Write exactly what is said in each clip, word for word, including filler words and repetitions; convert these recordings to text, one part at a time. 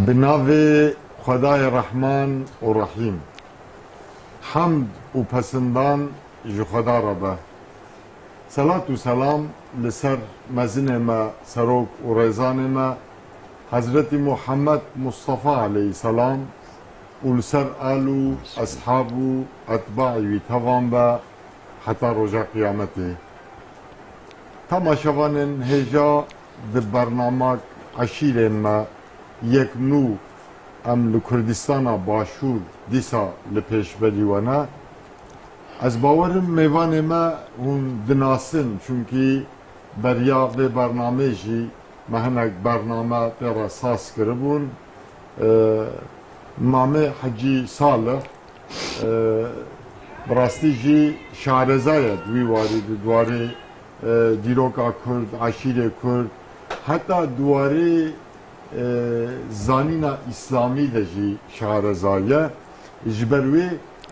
Bi navê Xwedayê Rehman û Rehîm. Hemd û pesindan ji Xweda re be. Selat û selam li ser mezinê me, serok û rêzanê me, Hezretî Muhammed Mustafa aleyhisselam û li ser al û eshab û etbaî wî tevan be heta roja qiyametê. Temaşevanên hêja, di bernamak eşîrên me yek nû em li Kurdistana Başûr dîsa li pêşberî we ne. Ez bawerim mêvanê me hûn dinasin, çunkî beriya vê bernamê jî me hinek bername pê re saz kiribûn. E, Mamê Hecî Salih, e, bi rastî jî şareza ye di wî warî, di warê, e, dîroka Kurd, eşîrê Kurd, heta di warê, e, zanîna Îslamî de jî şareza ye. Ji ber wê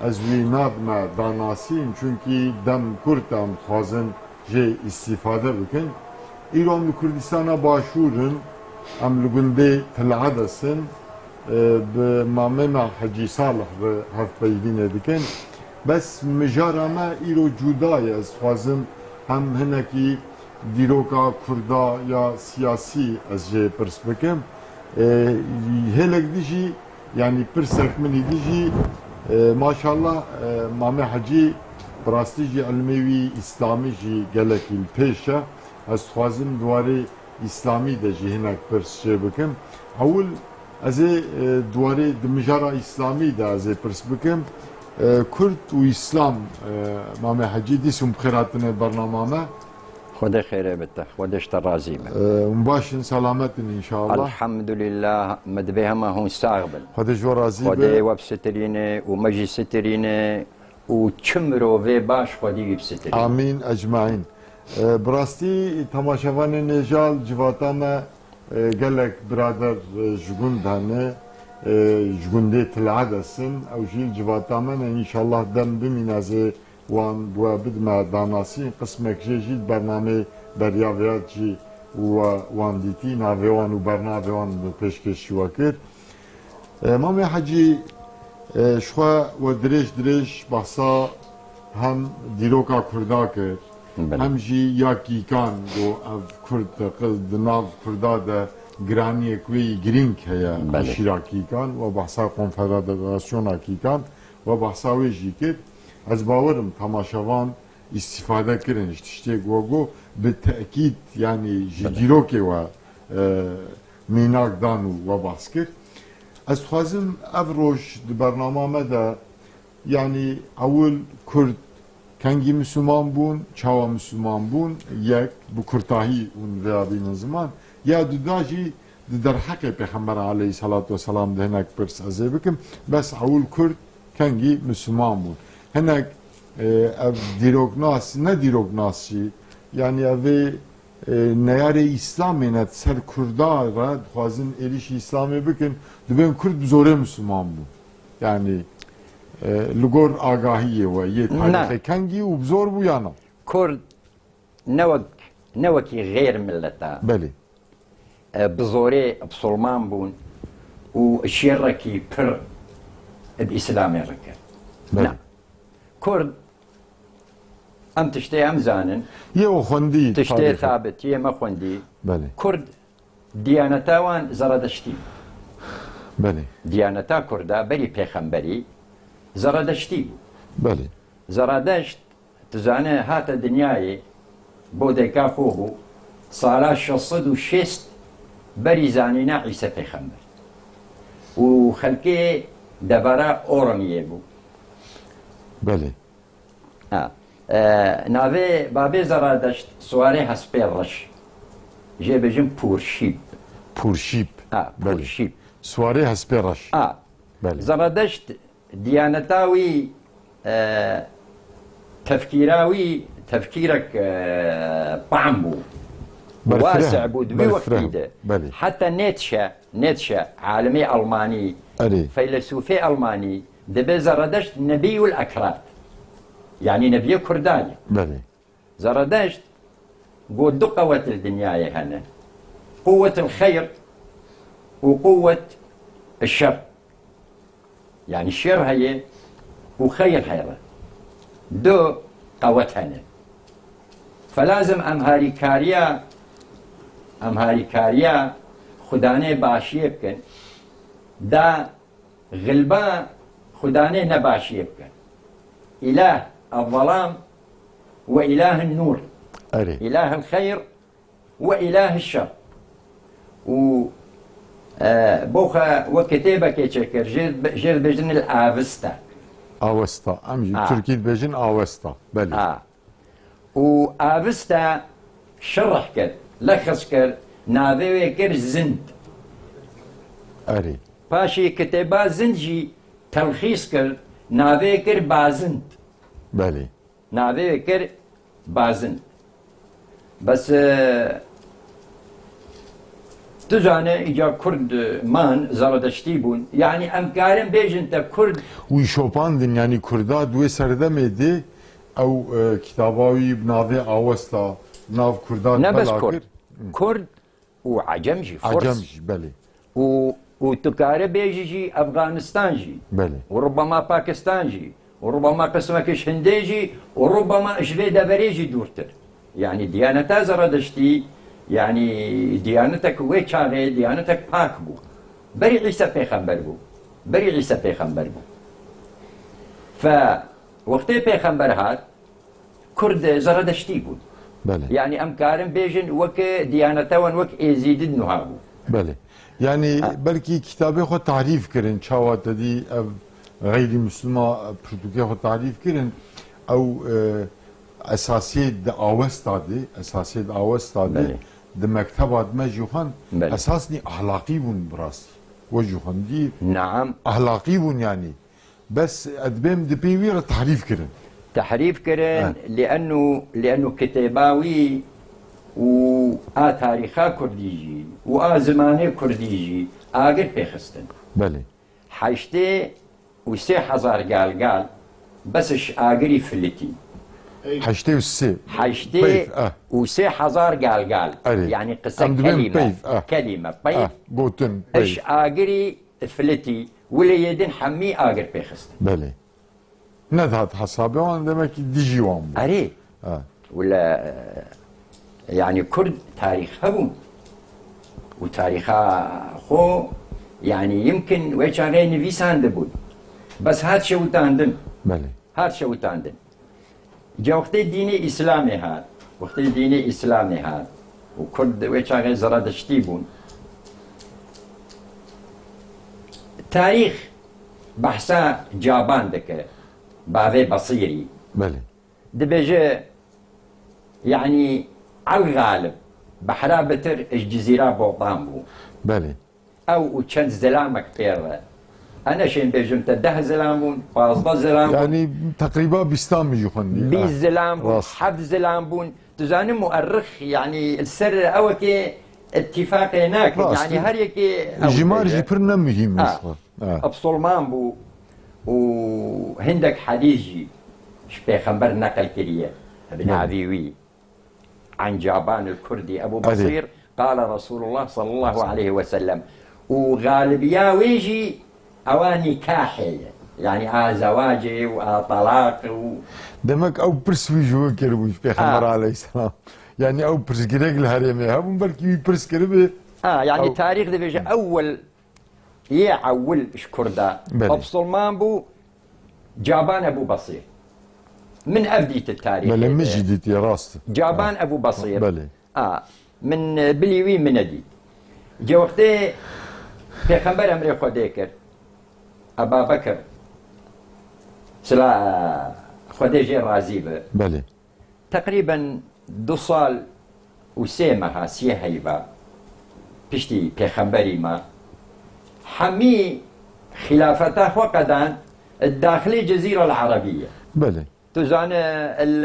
ez wî nadime danasîn, çunkî dem kurt e em dixwazin jê îstîfade bikin. Îro em li Kurdistana Başûr in, em li gundê Til Edes in, e, bi Mamê me Hecî Salih re hevpeyvînê dikin. Bes mijara me îro cuda ye. Ez dixwazim hem hinekî dîroka Kurda ya siyasî ez jê pirs bikim. E, hêlek dijî, yanî pirsek min î dijî, e, maşallah, e, Mamê Hecî bi rastî jî ilmê wî îslamî jî gelekî li pêş e. Ez dixwazim di warê îslamî de jî hinek pirs jê bikim. Ewil ez ê, e, di warê, di mijara îslamî de ez ê pirs bikim. E, Kurd û Îslam, e, Mamê Hecî, dîs hûn bi xêr hatine bernama me. Xwedê xêrê bi te, Xwedê ji te razî be. E, hûn baş in, selamet in înşallah. Elhamdulillah, me divê hema hûn sax bin. Xwedê ji we razî be. Xwedê we bisitirîne û me jî sitirîne û çi mirovê baş Xwedî wî bisitirîne. Amîn ecmaîn. E, bi rastî temaşevanên hêja, civata me, e, gelek birader, e, ji gund hene, e, ji gundê Til Edes in. Ew jî li civata me ne. Înşallah dem bimîne, ez ê wan bi we bidime danasîn. Qismek jê jî di bernameyê beriya vêya jî we wan dîtî, navê wan û bernavê wan bi pêşkêşî we kir. E, Mamê Hecî, e, ji xwe we dirêj dirêj behsa hem dîroka Kurda kir, Belê. Hem jî ya Kîkan, got ev Kurd di, di nav Kurda de giraniyek wê yî girîng heye, Belê. Eşîra Kîkan, we behsa konfederasyona Kîkan, we behsa wê jî kir. Ez bawerim temaşevan îstîfade kirin ji tiştê ku we got, bi tekîd, yanî ji Belê. Dîrokê we, e, mînak dan û we behs kir. Ez dixwazim ev roj di bernama me de, yanî ewil Kurd kengî Misliman bûn, çawa Misliman bûn, yek, bi kurtahî hûn vêya bînin ziman, ya duda jî di derheqê Pêxember aleyhisselatu vesselam de hinek pirs ez ê bikim, bes ewil Kurd kengî Misliman bûn. Hinek, e, ev dîroknas, ne dîroknas jî, yanî ev ê, e, neyarê Îslamê ne, ser Kurda re dixwazin êrîşî Îslamê bikin, dibên Kurd bi zorê Misliman bûn. Yanî, e, li gor agahiyê we yê Ne. Tarîxê kengî û bi zor bû ya na? Kurd ne wek, ne wekî xêr mileta, Belê. E, bi zorê bisilman bûn û şerekî pir bi Îslamê re kir. Belê. Na. Kurd, em tiştê em zanin. Yê we xwendî, Tiştê tarîxê. Sabit, yê me xwendî. Belê. Kurd, diyaneta wan Zeradeştî. Belê. Diyaneta Kurda berî pêxemberî Zeradeştî bû. Belê. Zeradeşt, tu zane, hate dinyayê, bodeka xwe bû, sala şeş sed û şêst berî zanîna Îse pêxember. Û xelkê devera Oromiyê bû. Belê. Ha. E, navê babê Zeradeşt Siwarê Hespê Reş. Jê bêjin Pûrşîp. Pûrşîp. Ha, Belê. Pûrşîp. Siwarê Hespê Reş. Ha. Belê. Zeradeşt diyaneta wî, e, tefkîra wî, tefkîrek, e, tam bû. Berfireh. Wase bû di wî Berfireh. Wektî de. Belê. Heta Nietzsche, Nietzsche, alimê Almanî, Erê. Feylesûfê Almanî, dibê Zeradeşt Nebiyul Ekrad. Yanî Nebiyê Kurdan e. Belê. Zeradeşt got du qewet li dinyayê hene. Quwwetul xeyr û quwwet şer. Yani şer heye û xeyr heye. Du qewet hene. Felazim em harîkariya, em harîkariya Xudanê başiyê bikin. Da xilba Xudanê nebaşiyê bikin. Îlah el-zelam ve îlah el-nur. Erê. Îlah el-xeyr ve îlah el-şer. Û, e, bo xwe wek kitêbekê çêkir, jê, jê dibêjin el-Avesta. Avesta. Em jî Ha. Tirkî dibêjin Avesta. Belê. Ha. Û Avesta şerh kir, lexis kir, navê wê kir Zind. Erê. Paşê kitêba Zind jî telxîs kir, navê kir Bazind. Belê. Navê wê kir Bazind. Bes, e, tu zane, îca Kurd, e, man, Zaradeştî bûn. Yani em karin bêjin te Kurd. Wî şopandin, yani Kurda di wê serdemê de ew, e, kitaba wî bi navê Awesta, nav Kurda Ne bes bela Kurd. Kir. Kurd û Ecem jî, Furs. Ecem jî, belê. Û, û tu kare bêjî jî Efganistan jî. Belê. Û rubama Pakistan jî. Û rubama qismekî ji Hindê jî. Û rubama ji vê deverê jî dûrtir. Yani diyaneta Zaradeştî, yani diyanetek wê çaxê, diyanetek pak bû. Berî Îsa pêxember bû. Berî Îsa pêxember bû. Fe, wextê pêxember hat, Kurd Zaradeştî bûn. Belê. Yani em karin bêjin wek diyaneta wan wek Êzîdî nuha bû. Belê. Yani Ha. Belkî kitabê xwe tahrîf kirin, çawa te dî ev xeyrî Muslima pirtûkê xwe tahrîf kirin, ew, e, esasiyê di Awesta de, esasiyê di Awesta de, Belê. Di mekteba di me jî xwend, Belê. Esas nî ahlaqî bûn bi rastî. We jî xwendî. Naam. Ahlaqî bûn yani. Bes ez dibêm di pey wî re tahrîf kirin. Tahrîf kirin, He. Liennu, liennu kitêba wî û a tarîxa kurdî jî û a zimanê kurdî jî agir pêxistin. Belê. Heştê û sê hezar galgal bes ji agirî filitî. Heştê û sê. Heştê Peyv, eh. û sê hezar galgal. Erê. Yani qise Em dibên kelîme. Peyv, eh. Kelîme. Peyv. Eh, gotin, peyv. Ji agirî filitî. Wile yê din hemî agir pêxistin. Belê. Nedihat hesabê wan, demek ki dijî wan bû. Erê. Ha. Wila, e, yani Kurd tarîx hebûn. Û tarîxa xwe, yani yimkin wê çaxê nivîsandibûn. Bes hat şewitandin. Belê. Hat şewitandin. Ca wextê dînê Îslamê hat. Wextê dînê Îslamê hat. Û Kurd wê çaxê Zeradeştî bûn. Tarîx behsa Caban dike. Bavê Basîrî. Belê. Dibêje, yanî El Galib, behra bitir ji Cizîra Botan bû. Belê. Ew û çend zilamek pê re. Ene şên bêjim te deh zilam bûn, pazdeh zilam bûn. Yanî teqrîba bîstan min jî xwendî. Bîst Ah, zilam bûn, rast. Heft zilam bûn. Tu zanî muerrix, yanî li ser ewekê îtîfaqê nakin. Rast. Yanî her yekê ew Jimar dibêje. Jî pir ne muhîm e Ha. ji xwe. Ha. Ebsolman bû û hindek hedîs jî ji pêxember neqil kiriye. Bi Belê. navî wî. An Caban el Kurdî Ebu Erê. Basîr, qale Resulullah sallallahu aleyhi ve sellem. Û galibiya wê jî ewa nîkahê ye. Yanî a zewacê û a talaq û Demek ew pirs wî ji wî kiribû ji Pêxember Ha. aleyhisselam. Yanî ew pirsgirêk li herêmê hebûn, belkî wî pirs kiribe. Ha, yanî Ew tarîx dibêje ewwel yê ewil ji Kurda Belê. Ebsolman bû Caban Ebu Basîr. Min ev dît tarîxê Belê, min de. jî dîtiye, rast. Caban Ha. Ebu Basîr. Belê. A, min, e, bilî wî min nedît. Cê wextê Pêxember emrê Xwedê kir. Eba Bekir. Sila Xwedê jê razî be. Belê. Teqrîben du sal û sê meha, siyê heyva piştî pêxemberî me, hemî xîlafeta xwe qedan daxilê Cezîra el Erebî ye. Belê. Tu zane el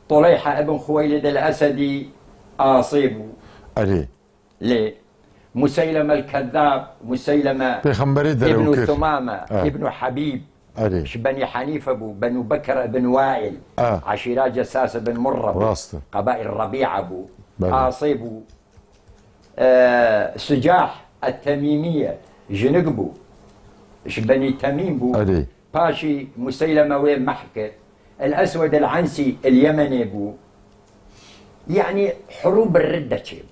Tuleyha ibn Xuweylid el Esedî asê bû. Erê. Lê Museyleme el-Kezzab, Museyleme Pêxemberê derew İbnu kir. Thumame, Evet. İbnu Habib, Evet. ji Benî Henîfe bû, Benu Bekr ibn Wail, Evet. Eşîra Cessas ibn Murre bû, Rast e. Qebaîl Rebîa bû, Belê. Asê bû, e, Sucah et-Temîmiye, Jinik bû. Ji Benî Temîm bû. Erê. Paşî Museyleme wê mehr kir. El Eswed el Ensî el Yemenê bû. Yanî hurûb ridde çêbû.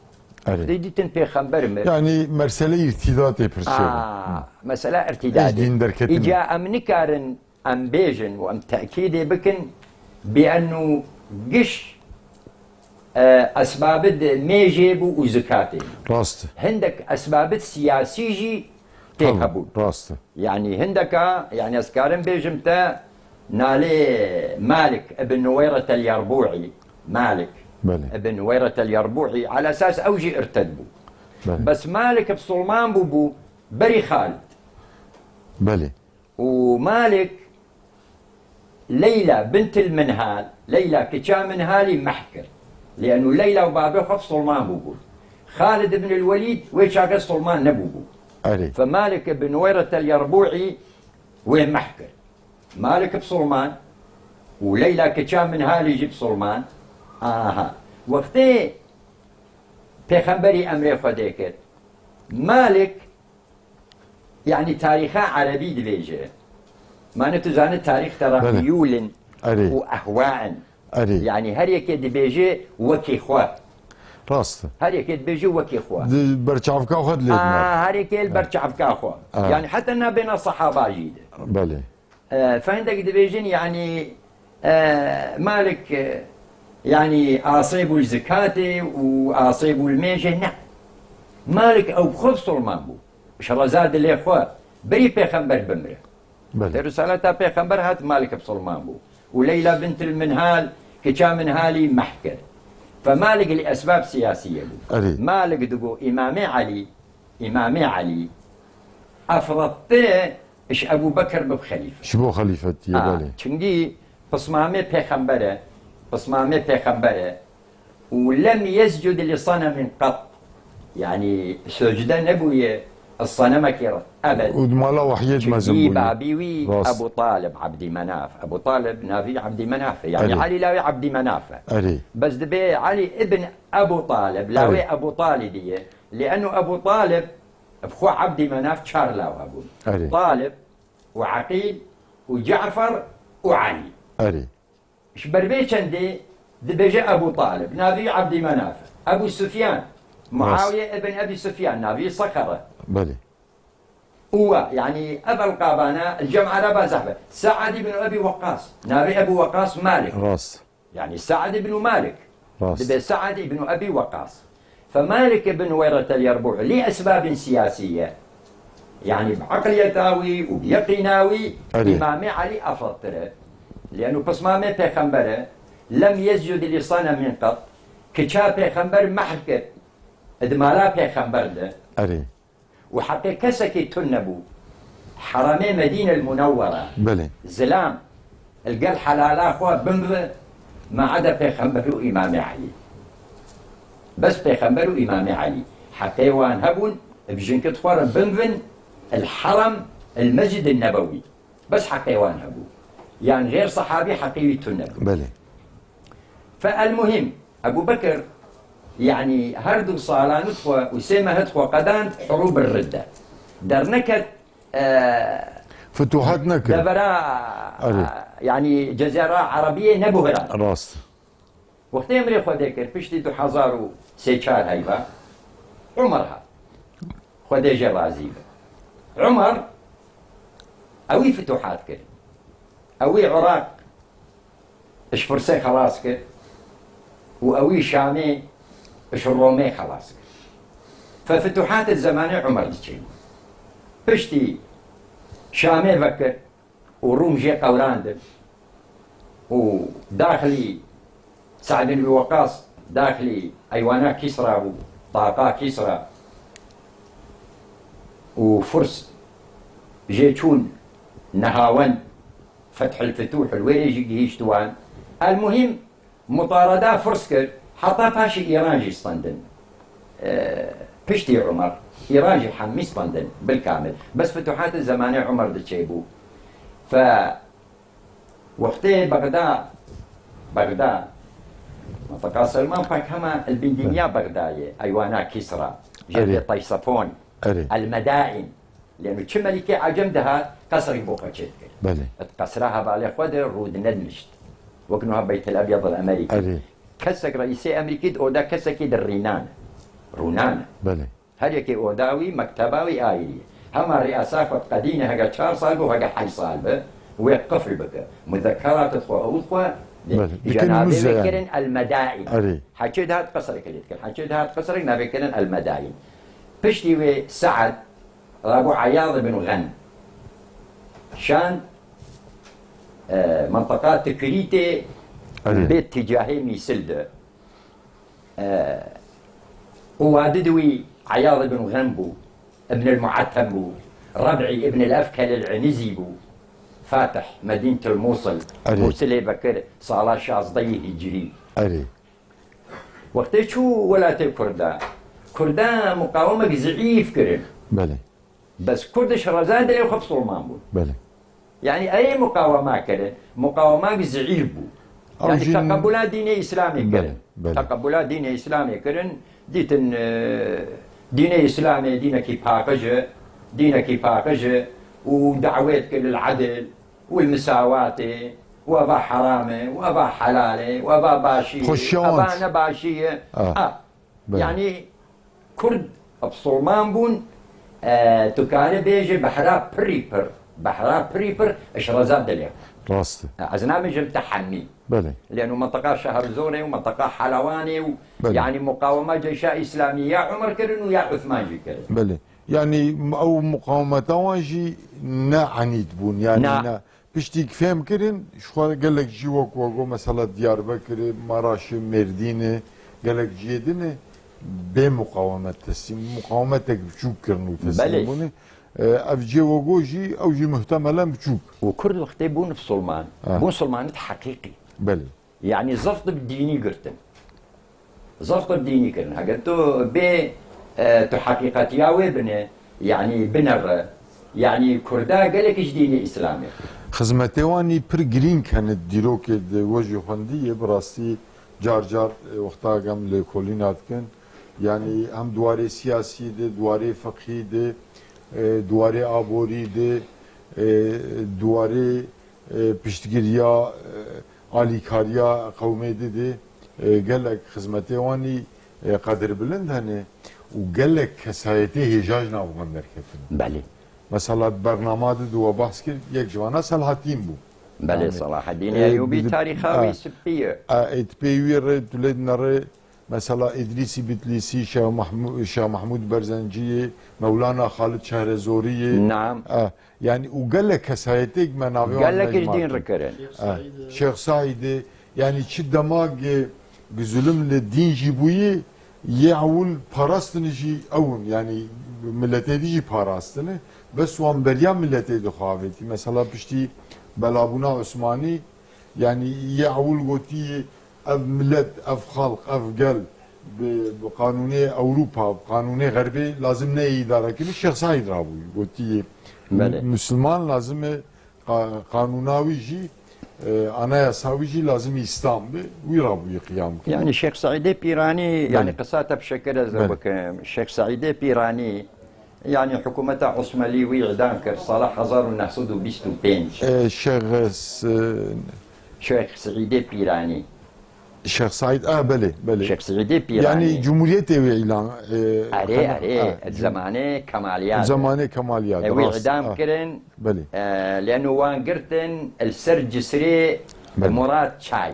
Erê. Dê dîtin pêxember mir. Yanî mersele îrtîdatê pir çêbû. Aa, mesela Ej îrtîdadê. Din derketin. Îca em nikarin em bêjin û em tekîdê bikin, bi enû giş, e, esbabid mêjê bû û zikatê bû. Rast. Hindek esbabid siyasî jî tê Tamam, hebûn. Rast. Yanî hindeka, yanî ez karim bêjim te, nalê Malik ibn Nuweyret el Yerbûî, Malik Belê. ibn Nuweyret el Yerbûî, ala esas ew jî irted bû. Belê. Bes Malik bi Sulman bû, bû berî Xalid. Belê. û Malik Leyla bintil Minhal, Leyla kiça Minhalî mehr kir. Lîenû Leyla û babê xwe bi Sulman bûbû. Xalid ibn el Welîd wê çaxê Sulman nebûbû. Erê. Fe Malik ibn Weyret el Yerbûî wê mehr kir. Malik bi Sulman û Leyla kiça Minhalî jî bi Sulman. Aha. Wextê Pêxemberî emrê Xwedê kir. Malik Yanî tarîxa erebî dibêje. Mane tu zanî tarîx te ra Belê. miyûl in Erê. û ehwa in. Erê. Yanî her yekê dibêje wekî xwe. Rast e. Her yekê dibêje wekî xwe. Di berçavka xwe dilê Aa, dine. her yekê li berçavka xwe. Aa. Yanî heta nabêna sehaba jî de. Belê. E, fendek dibêjin, yanî, e, Malik, e, yanî asê bû li zikatê û asê bû li mêjê, ne. Malik ew bi xwe bisilman bû. Ji reza dilê xwe, berî pêxember bimire. Belê. Te risaleta pêxember hat, Malik bisilman bû. Û Leyla bintil Minhal, kiça Minhalî meh kir. Fe Malik li esbab siyasî ye bû. Erê. Malik digo, Îmamê Elî, Îmamê Elî, efredtire Ji Ebû Bekir bib xelîfe. Ji bo xelîfetiyê, Ha, belê. Çingî pismamê pêxember e, pismamê pêxember e û lem yescud li senemin qet. Yanî secde nebûye senemekê re ebed. Û di mala wehyê de mezin Çingî bûye. babî wî Rast. Ebû Talib Ebdî Menaf. Ebû Talib navî Ebdî Menaf e. Yanî Erê. Elî lawê Ebdî Menaf e. Erê. Bes dibê Elî ibn Ebû Talib, lawê Erê. Ebû Talibî ye. Lîenû Ebû Talib Bi xwe Ebdî Menaf çar law hebûn. Erê. Talib û Eqîl û Cefer û Elî. Erê. Ji ber vê çendê dibêje Ebû Talib, navî Ebdî Menaf e. Ebû Sufyan, Muawiye ibn Ebî Sufyan, navî Sexer e. Belê. Û we, yanî ev elqabana li cem Ereba zehf e. Sead ibn Ebî Weqas, navî Ebû Weqas Malik. Rast. Yanî Sead ibn Malik. Rast. Dibe Sead ibn Ebî Weqas. Fe Malik ibn Weyret el Yerbû li esbabên siyasî ye. Yanî bi eqliyeta wî û bi yeqîna wî Erê. Îmamê Elî efredtir e. Lîenû pismamê pêxember e. Lem yescud li senemin qet. Kiça pêxember mehr kir. Di mala pêxember de. Erê. Û heqê kesekî tune bû. Heremê Medîne el Munewwere. Belê. Zilam. Li gel helala xwe binve, ma eda Pêxember û Îmamê Elî. Bes Pêxember û Îmamê Elî. Heqê wan hebûn, bi jinkit xwe re binvin, el Herem, el Mescid el Nebewî. Bes heqê wan hebû. Yan xêr sehabî heqê wî tune bû. Belê. Fe el muhîm, Ebû Bekir, yanî her du salan xwe û sê mehid xwe qedand hurûb ridde. Derneket, e, Futuhat nekir. devera, Erê. e, yanî Cezîra Erebiyê nebuhran. Rast. Wextê emrê Xwedê kir, piştî du hezar û sê çar heyva, Umar hat. Xwedê jê razî be. Umar, ewî futuhat kir. Ewî Iraq ji Firsê xelas kir û ewî Şamê ji Romê xelas kir. Fe futuhat zemanê Umar diçe. Piştî Şamê vekir, û Rûm jê qewrandin û daxilî Se'd bin Ebi Weqqas daxilî eywana Kîsra bû, taqa Kîsra û Furs jê çûn Nehawend, Fethul Futuh, li wêrê jî gihîşt wan. El muhîm, Mutarada Furs kir, heta paşê Îran jî stendin. E, piştî Umar, Îran jî hemî stendin, bilkamil. Bes futuhatê zemanê Umar diçêbû. Fe wextê Bexda, Bexda, Mintaka Selman pak hema el bin dinya Bexdayê, eywana Kîsra, Erê. jê Taysefon, Erê. El Medain. Lêno çi melîkê Ecem dihat, qesrek bo xwe çêdikir. Belê. Di qesra hevalê xwe de rûdinedinişt. Wek nuha Beytel Ebyad li Amerîkî. Erê. Kesek reîsê Amerîkî di oda kesekî di rînane. Rûnane. Belê. Her yekê oda wî, mekteba wî ayrî ye. Hema riyasa xwe diqedîne, hege çar sal bû, hege heşt sal be, wê qifl bike. Muzekerat xwe, ew xwe, Belê. îja Dikin navê müze wê yani. kirin El Medain. Erê. Heçê dihat qesrek lê dikin. Heçê dihat qesrek navê kirin El Medain. Piştî wê Se'd, rabû Eyad ibn Xen. Şan, e, menteqa Tikrîtê Erê. bê ticahê Mîsil de. E, û wadi di wî Eyad ibn Xen bû, ibn el Muettem bû, Reb'î ibn el Efkel el Enizî bû, Fatih, Medînetil Mûsil, Erê. Mûsilê vekir sala şazdehî Hicrî. Erê. Wextê çû welatê Kurda, Kurda muqawemek zîîf kirin. Belê. Bes Kurdiş reza dilê xwe bi Solman bûn. Belê. Yani ey muqawema kirin, muqawema zîîf bû. Ew Yani jî teqebula dînê Îslamê Belê, kirin. belê. Teqebula dînê Îslamê kirin, dîtin, e, dînê Îslamê dînekî paqij e, dînekî paqij e û dawet kir lil edil û lil misawatê û eva heram e û eva helal e û eva başî ye û Xweşiya wan eva çi? nebaşî ye. Ah. Ah. Belê. Yani Kurd bi Solman bûn, e, tu kare bêje behra pirî pir, behra pirî pir, ji reza dilê. Rast e. E, ez nabêjim te hemî. Belê. Lêno menteqa Şehrizorê û menteqa Helewanê û Belê. yani muqawema Ceyşa Îslamî ya Umer kirin û ya Uthman jî kirin. Belê. Yani ew muqawemeta wan jî ne enîd bûn. Yani Na. ne Piştî fêm kirin, ji xwe gelek jî wek we got, mesela Diyarbekirê, Maraşê, Mêrdînê, gelek cihê din e, bê muqawemet teslîm, muqawemetek biçûk kirin û teslîm Belê. bûne. E, ev cihê we got jî, ew jî muhtemelen biçûk. Û Kurd wextê bûn bi Solman, Ha. bûn Solmanit heqîqî. Belê. Yani zeft bi dînî girtin. Zeft bi dînî kirin. Heger tu bê, e, tu heqîqetiya wê bine, yani binere, yani Kurda gelek ji dînê Îslamê. Xizmetê wan î pir girîng hene dîrokê de we jî xwendî ye, bi rastî car car, e, wexta gem lêkolîna dikin. Yani hem di warê siyasî de, di warê fiqhî de, e, di warê aborî de, e, di warê e, piştgiriya, e, alîkariya qewmê didê, e, gelek xizmetê wan î, e, qedirbilind hene û gelek kesayetê hêja ji nav wan derketin. Belê. Mesela di bernama de di we behs kir, yek ji wana Selahaddîn bû. Belê, Yani, Selahaddîn e, Eyûbî bi-, tarîxa e, wî spî ye. e, ê di pê wî re, tu lê dinere, Mesela Îdrîsî Bitlîsî, Şah Mahmû-, Şah Mahmûd Berzenciyê, Mewlana Xalid Şehrezoriyê. Naam. Eh, yani û gelek kesayetêk me navê wan Gelek ji dîn nejmartin. rikirin. Eh, Şêx Saîdê, yani çi demagê, e, zulm li dîn jî bûyî, yê ewil parastin jî ewin, yani miletê dî jî parastine. Bes wan beriya miletê dixwe avêtî. Mesela piştî belabûna Osmanî, yani yê ewil gotî, Ev milet, ev xalq, ev gel bi, bi qanûnê Ewropa, bi qanûnê Xerbê lazim neyê îdare kirin. Şêx Seîd rabû, gotî, Belê. Musulman lazim e, qa-, qanûna wî jî, e, anayasa wî jî lazim e Îslam be. Wî rabûyî qiyam kirin. Yani Şêx Seîdê Pîranî, yani Belê. qisa te bi şekil ez Belê. bikim. Şêx Seîdê Pîranî, yani hikûmeta Osmanlî wî îdam kir sala hezar û neh sed û bîst û pênc. E, Şêx, e, Şêx Seîdê Pîranî. Şêx Seîd, a, belê, belê. Şêx Seîdê Pîranî. Yani Cumhuriyetê wê îlan, e, Erê, qene-, erê, ha, cum-, zemanê Kemaliyat. Zemanê Kemaliyat, E, wî rast, îdam ha. kirin, Belê. e, lêno wan girtin, li ser cisrê Belê. Murat Çay.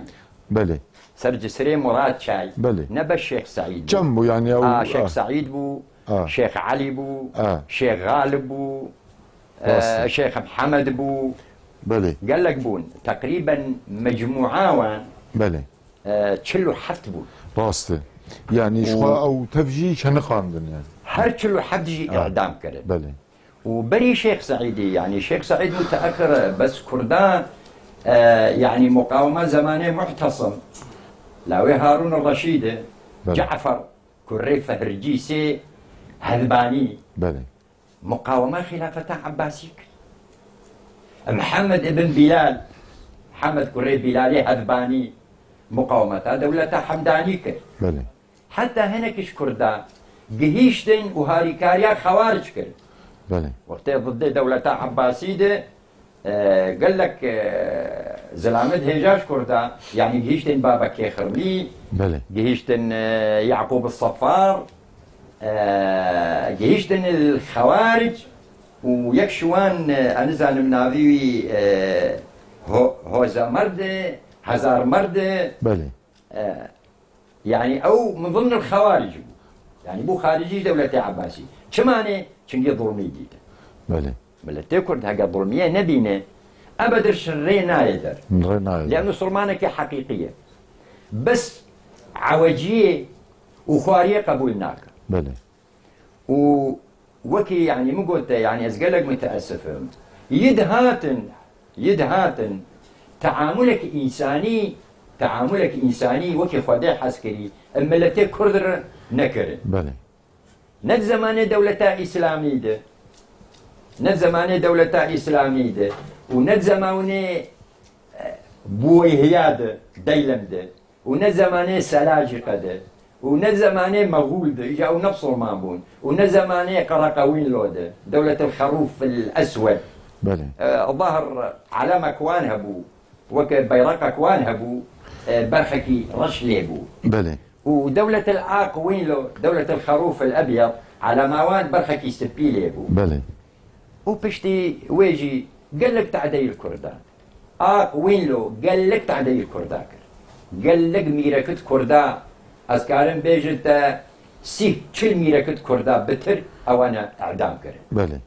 Belê. Ser cisrê Murat Çay. Belê. Ne be Şêx Seîd bû. Çem bû yani, ew, A, Şêx ah. Seîd bû, Ah. Şêx Elî bû, Ah. Şêx Galib bû, Rast e, e. Şêx Mihemed bû. Belê. Gelek bûn. Teqrîben mecmûa wan, Belê. e, çil û heft bûn. Rast e. Yani ji Û xwe ew tev jî çeniqandin yani. Her çil û heft jî Ah. îdam kirin. Belê. Û berî Şêx Seîdî, yani Şêx Seîd muteexir e, bes Kurda, e, yani muqawema zemanê Muhtesim, lawê Harûn Reşîd e, Belê. Cafer, kurê Fehircîsê Hedbanî, Belê. muqawema xîlafeta Ebbasî kir. Mihemed ibn Bilal, Hemed kurê Bilalê Hedbanî, muqawemeta dewleta Hemdanî kir. Belê. Heta hinek ji Kurda gihîştin û harîkariya Xewaric kirin. Belê. Wextê diddê dewleta Ebbasî de, e, gelek, e, zilamê dihêja ji Kurda, yanî gihîştin Babekê Xirmî, Belê. gihîştin, e, Yaqûb Sefar, e, gihîştin Xewaric û yek ji wan, e, ez nizanim navî wî, e, Ho-, Hoze Merde, Hezar Merde. Belê. E, yanî ew min zimn el Xewaric bû. Yanî bû xaricî ji dewletê Ebbasî. Çima ne? Çingê zulmî dîtin. Belê. Miletê Kurd heke zulmiyê nebîne, ebedir şirrê nayê der. Rê nayê der. Lê misilmanekî heqîqî ye. Bes eweciyê û xwariyê qebûl nake. Belê. Û wekî, yanî, min gote, yanî, ez gelek miteesif im. Yid hatin, yid hatin, teamulek însanî, teamulek însanî wekî Xwedê hez kirî, em miletê Kurd re nekirin. Belê. Ne di zemanê dewleta Îslamî de, ne di zemanê dewleta Îslamî de û ne di zemanê, e, Buweyhiya de, Deylem de, û ne zemanê Selacîqe de, û ne zemanê Mexûl de, îca ew ne bisilman bûn, û ne zemanê Qereqewînlo de, Dewletel Xerûfil Eswed. Belê. E, zahir elemek wan hebû, weke beyreqek wan hebû, e, berxekî reş lê bû. Belê. Û Dewletel Aqwînlo, Dewletel Xerûfil Ebyed, elema wan berxekî spî lê bû. Belê. Û piştî wê jî gelek tedeyî li Kurda. Aqwînlo gelek tedeyî li Kurda kir. Gelek mîrekit Kurda, ez karim bêjin te sîh çil mîrekit Kurda bitir ewana edam kirin. Belê.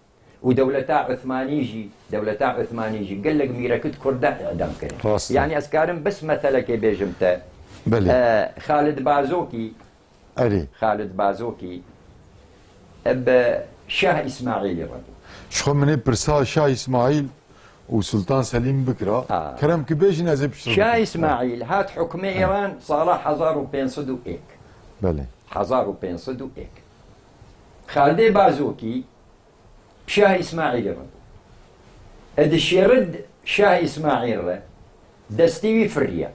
Û dewleta Uthmanî jî, dewleta Uthmanî jî gelek mîrekit Kurda edam kirin. Rast e. Yanî ez karim bes meselekê bêjim te. Belê. E, Xalid Bazokî, Erê. Xalid Bazokî, e, bi Şah Îsmaîlî re bû. Ji xwe min ê pirsa Şah Îsmaîl û Sultan Selîm bikira. Ha. Kerem ki bêjin ez ê piştre Şah bikim. Îsmaîl hat hukmê Ha. Îran sala hezar û pênc sed û yek. Belê. Hezar û pênc sed û yek. Xaldê Bazokî Şah Îsmaîlî re bû. E, dişêrid Şah Îsmaîl re destî wî firiya.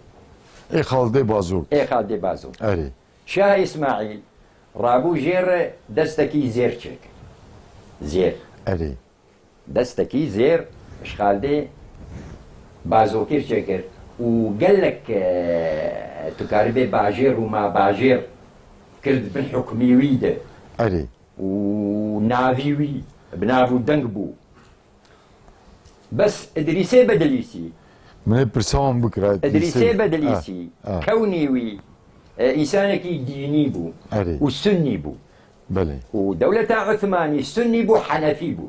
Ê Xaldê Bazok. Ê Xaldê Bazok. Erê. Şah Îsmaîl rabû jê re destekî zêr çêkir. Zêr. Erê. Destekî zêr ji Xaldê Bazokir çêkir û gelek, e, tu karibê bajêr û mabajêr kir di bin hukmî wî de. Erê. Û navî wî bi nav û deng bû. Bes Idrîsê Bedilîsî. Min ê pirsa wan bikira, Idrîsê Idrîsê. Bedilîsî, Ah, ah. kewnî wî, e, însanekî dînî bû Erê. û sunnî bû. Belê. Û dewleta Uthmanî sunnî bû, henefî bû.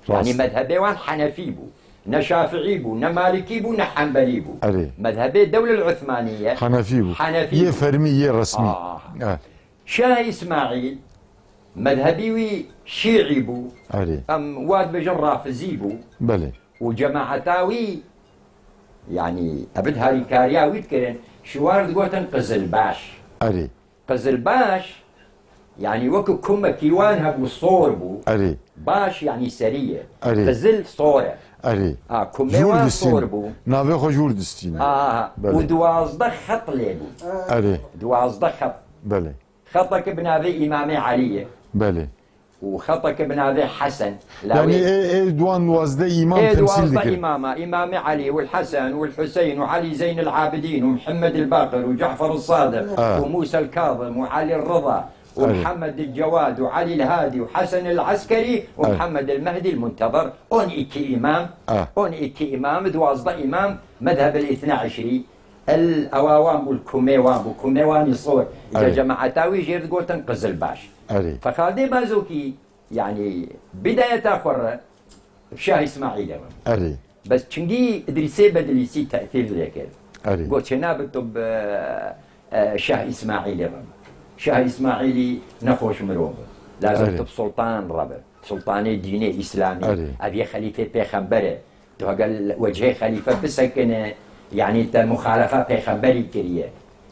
Rast. Yanî mezhebê wan henefî bû. Ne şafiî bû, ne malikî bû, ne henbelî bû. Erê. Mezhebê dewlel Uthmaniye Henefî bû. henefî Yê bû. fermî, yê resmî. Ah. Eh. Şah Îsmaîl mezhebî wî şîî bû. Erê. Em wa dibêjin rafizî bû. Belê. Û cemaeta wî, yanî, ev di harîkariya wî dikirin, ji wan digotin Qizilbaş. Erê. Qizilbaş, yanî wekî kumekî wan hebû, sor bû. Erê. Baş, yanî serî ye. Erê. Qizil sor e. Erê. Ha, kumê Jûr wan distîn. sor bû. Navê xwe jûr distîne. Ha, ha. Belê. Û duwazdeh xet lê bû. Erê. Duwazdeh xet. Belê. Xeteke bi navê Îmamê Elî ye. Belê. Û xeteke bi navê Hesen. Yanî Lawê ê, ê duwan duwazdeh îmam Ê temsîl duwazdeh dikir. îmama, Îmamê Elî, wal Hesen, wal Huseyn, û Elî Zeyn el Abidîn, û Muhammed el Baqir, û Cafer el Sadiq, Ah. û Musa el Kazim, û Elî el Rida, û Evet. Muhammed el Cewad, û Elî el Hadi, û Hesen el Eskerî, û Evet. Muhammed el Mehdi el Muntezir. On iki îmam, Ah. on iki îmam, duwazdeh îmam, mezheb el Îthna Eşrî, El ewa wan bû, kumê wan bû, kumê wan î sor. Îca Erê. cemaeta wî jêr digotin Qizilbaş. Erê. Fexaldê Bazokî, yanî bidayeta xwe re bi Şah Îsmaîlê re. Erê. Bes çingî Îdrîsê Bedilîsî tesîr lê kir. Erê. Got, çênabe tu bi, e, Şah Îsmaîlê re. Şah Îsmaîlî nexweş mirov e. Lazim Erê. tu bi Sultan re be. Sultanê dînê Îslamî. Erê. Ev yê xelîfê pêxember e. Tu hegel wecihê xelîfe bisekine, yanî te muxalefa pêxemberî kiriye.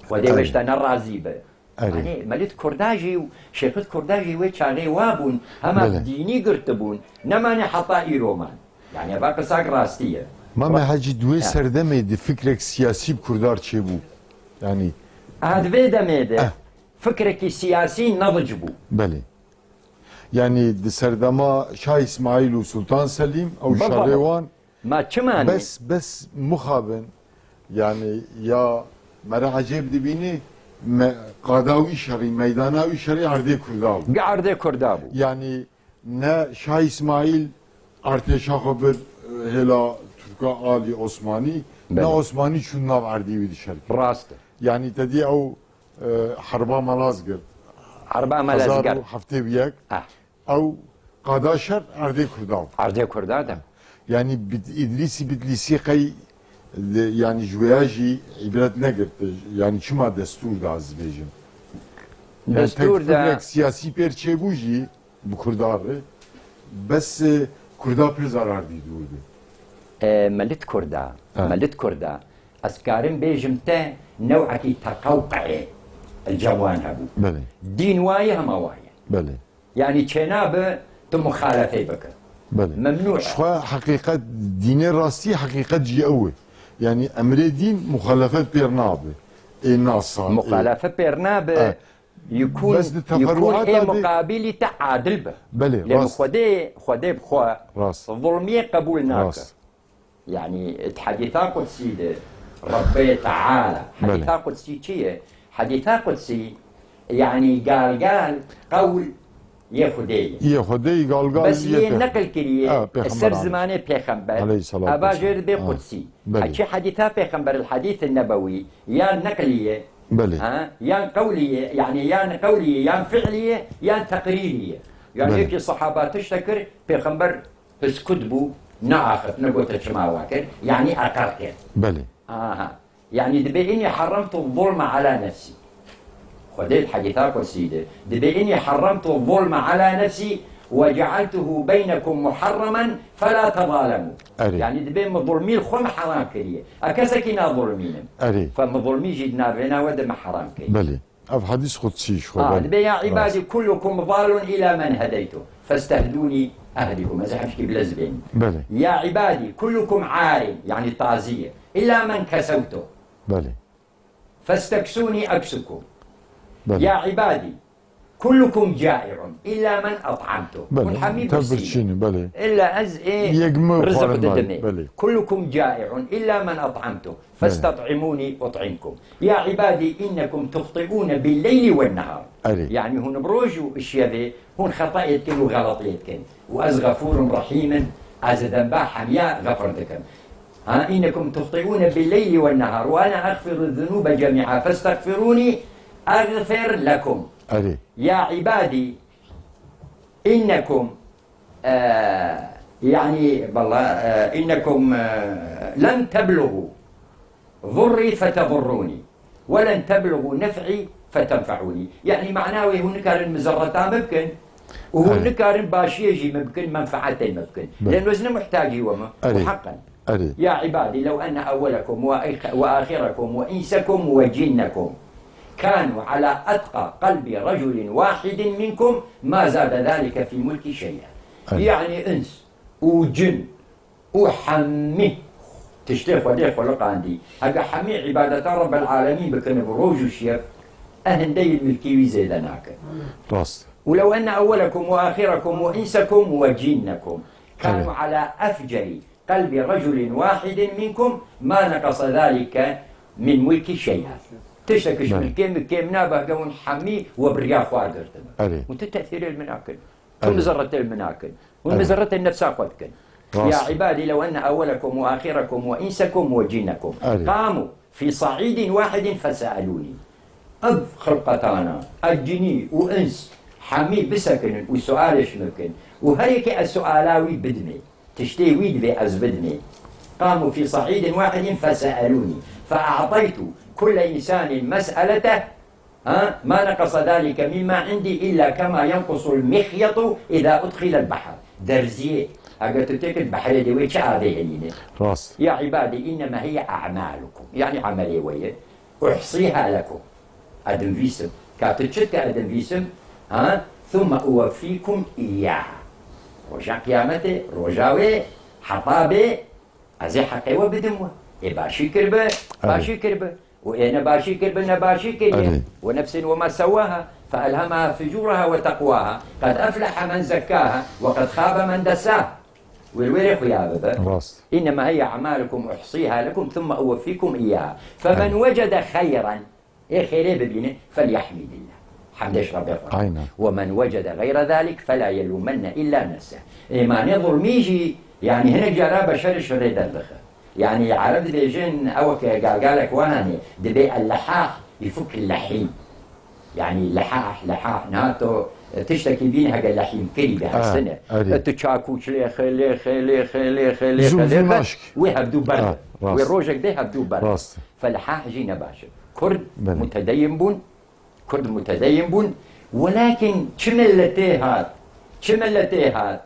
Xwedê Erê. we ji te nerazî be. Erê. Yanî, melît Kurda jî û şêxit Kurda jî wê çaxê wa bûn, hema Belê. dînî girtibûn, nemane heta îro man. Yanî, eva qisek rastî ye. Mamê Hecî, di wê Ha. serdemê de fikrek siyasî bi Kurda re çêbû. Yanî, Aha, di vê demê de Eh. fikrekî siyasî nedic bû. Belê. Yanî di serdema Şah Îsmaîl û Sultan Selîm ew Baba. şerê wan Ma çima ne? Bes, bes mixabin, yanî ya mere ecêb dibînî, me, qada wî şerî, meydana wî şerî erdê Kurda bû. Bi erdê Kurda bû. Yanî ne Şah Îsmaîl artêşa xwe bir, e, hêla Tirka alî Osmanî, ne Belê. Osmanî çûn nav erdê wî dişerkir. Rast e. Yanî te dî ew, e, Herba Malazgirt. Herba Malazgirt. Hezar û heftê û yek. Ah. Ew qada şer erdê Kurda bû. Erdê Kurda de. Yanî Bit-, Îdrîsî Bitlîsî qey de, yanî ji wêya jî îbret negirti. Yanî çima destûr da ez dibêjim. Yanî Destûr de. Tekfirek siyasî pêr çêbû jî bi Kurda re. Bes, e, Kurda pir zarar dî dûr de. E, me lit Kurda. Ha. Me lit Kurda. Ez karim bêjim te newekî teqewqeyê li cem wan hebû. Belê. Dîn wayê hema wayê. Belê. Yanî çênabe tu muxalefê bike. Belê. Memnû e. Ji xwe heqîqet, dînê rastî heqîqet jî ew e. Yanî emrê dîn muxalefet pêr nabe. Ê nasa, ê Muxalefet pêr nabe. E. Yekûn, Bes di yekûn teferruata ê de muqabilî te adil be. Belê, Lê rast. Xwedê, Xwedê bi xwe Rast. Zulmiyê qebûl nake. Rast. Yanî di Hedîsa Qudsî de Rebbê Teala, Belê. Hedîsa Qudsî çi ye? Hedîsa Qudsî, yanî galgal qewl yê Xwedê ye. Yê Xwedê ye, galgal Bes yê yê pêx-, neqil kiriye, ha, pêxember ser aleyh. Zimanê pêxember, Aleyhissalatu ava vesselam. Jêr bê Ha, Qudsî. Belê. Heçî Hedîsa Pêxember, el Hedîs Nebewi, ya neqlî ye, Belê. Ha, yan qewlî ye, yanî yan qewlî ye, yan fi'lî ye, yan teqrîrî ye. Yanî Belê. Yekî sehaba tişte kir, Pêxember Piskut bû, neaxift, negote çima wa kir, yanî eqer kir. Belê. Aha. Yanî dibê înî herremtu zulme ala nefsî. Xwedê di hedîsa qudsî de dibê înî herremtu zulme ala nefsî ve cealtuhu beynekum muharremen fela tezalemû. Erê. Yanî dibê min zulmî li xwe min heram kiriye. Ez kesekî nazulmînim. Erê. Fe min zulmî jî di navbêna we de min heram kiriye. Belê. Ev hedîs qudsî ji xwe, Ha, belê. Dibê ya Rast. Îbadî kullukum zalun illa men hedeytu. Festehdûnî ehdikum. Ez hemşkî bilez bênim. Belê. Ya îbadî kullukum arin, yanî tazî ye. Illa men kesewtu. Belê. Festeksûnî eksukum. Belê. Ya îbadî kullukum cai'un illa men at'amtu. Belê. Hûn hemî Te birsî ne. Birçî ne, belê. Illa ez ê Yek mi riziq xwarin didimê. Belê. Kullukum cai'un illa men at'amtu. Belê. Festat'imûnî ut'imkum. Ya îbadî innekum tuxti'ûne billeyli wen nehar. Erê. Yanî hûn bi roj û şevê hûn xetayê dikin û xeletiyê dikin. Û ez xefûrun rehîm im, ez ê demba hemiya xefir dikim. Ha, innekum tuxti'ûne billeyli wen nehar. Ve ene exfiru zunûbe cemî'a festexfirûnî exfir lekum. Erê. Ya îbadî innekum, e, yanî, valla, e, innekum, e, len teblugu zurrî fetezurrûnî. Ve len teblugu nef'î fetenfe'ûnî. Yanî mana wê hûn nikarin mizerreta min bikin û hûn Erê. Nikarin başiyê jî min bikin, menfeetê min bikin. Belê. Lê ez ne muhtacî we me. Erê. Û heqen. Erê. Ya ibadî lew enne ewwelekum ve, ve axirekum ve insekum ve cinnekum kanu ala etqa qalbi raculin wahidin minkum ma zade zalike fi mulki şey'a. Erê. Yanî ins û cin û hemî tiştê Xwedê xuliqandî. Heke hemî îbadeta Rebbel Alemîn bikin bi roj û şev, e hindeyî milkî wî zêde nake. Rast. Û lew enne ewwelekum ve axirekum ve insekum ve cinnekum kanu Evet. ala efceri qalbi raculin wahidin minkum ma neqasa zalike min mulki şey'a. Tiştek ji Belê. Milkê min kêm nabe, heke hûn hemî we bi riya xwe girtine. Erê. Hûn ti tesîrê li min nakin. Hûn Erê. Mizerretê li min nakin. Hûn Erê. Mizerretê nefsa xwe dikin. Rast. Ya ibadî lew enne ewwelekum ve axirekum ve insekum ve cinnekum Erê. Qamu fi sa'idin wahidin fese'elûnî. Ev xilqetana, ev cinî û ins hemî bisekinin û sualê ji min bikin. Û her yekê ez suala wî bidimê. Tiştê wî divê ez bidimê. Qamu fi sa'idin wahidin fese'elûnî. Fe'ataytu kulle insanin mes'eleteh Ha? Ma neqasa zalike mimma indi illa kema yenqusul mixyatu iza udxilel bahr. Derziyê, eger tu têkil behrê de wê çi avê henîne? Rast. Ya ibadî innema hiye a'malukum. Yanî emelê we ye. Uhsiha lekum. Edim vîsim. Ka tu çi dike edim vîsim? Ha? Thumma uweffikum iyyaha. Roja qiyametê, roja wê, heta bê, Ez ê heqê we bidim we. Ê başî kiribe, Erê. Başî kiribe. Û ê nebaşî kiribe, nebaşî kiriye. Erê. Ve nefsin ve ma sewwaha, فألهمها فجورها وتقواها، قد أفلح من زكاها وقد خاب من دساها. Wêr wêrê xuya bibe. Rast. إنما هي أعمالكم أحصيها لكم ثم أوفيكم إياها. فمن Evet. وجد خيرا، ê xêrê bibîne, فليحمد الله. Hemdê ji Rebbê xwe. Aynen. ومن وجد غير ذلك فلا يلومن إلا نفسه. Ê manê zulmî jî, yanî hinek cara beşer ji rê derdixe. Yanî Ereb dibêjin, ew ke galgalek wan hene, dibê اللحاح يفك اللحيم. Yanî lehah, lehah, niha to, e, tiştekî bîne hege lehîmkirî be, Ah, hesine. erê. E, tu çakûç lê xe, lê xe, lê xe, lê xe, lê Zû, xe, lê zû xe, naşk. wê hevdû ber Ah, be. rast. Wê rojek dê hevdû ber be. Rast. Felehah jî ne baş e. Kurd Belê. mutedeyin bûn, Kurd mutedeyin bûn. Welakin çi milletê hat, çi milletê hat,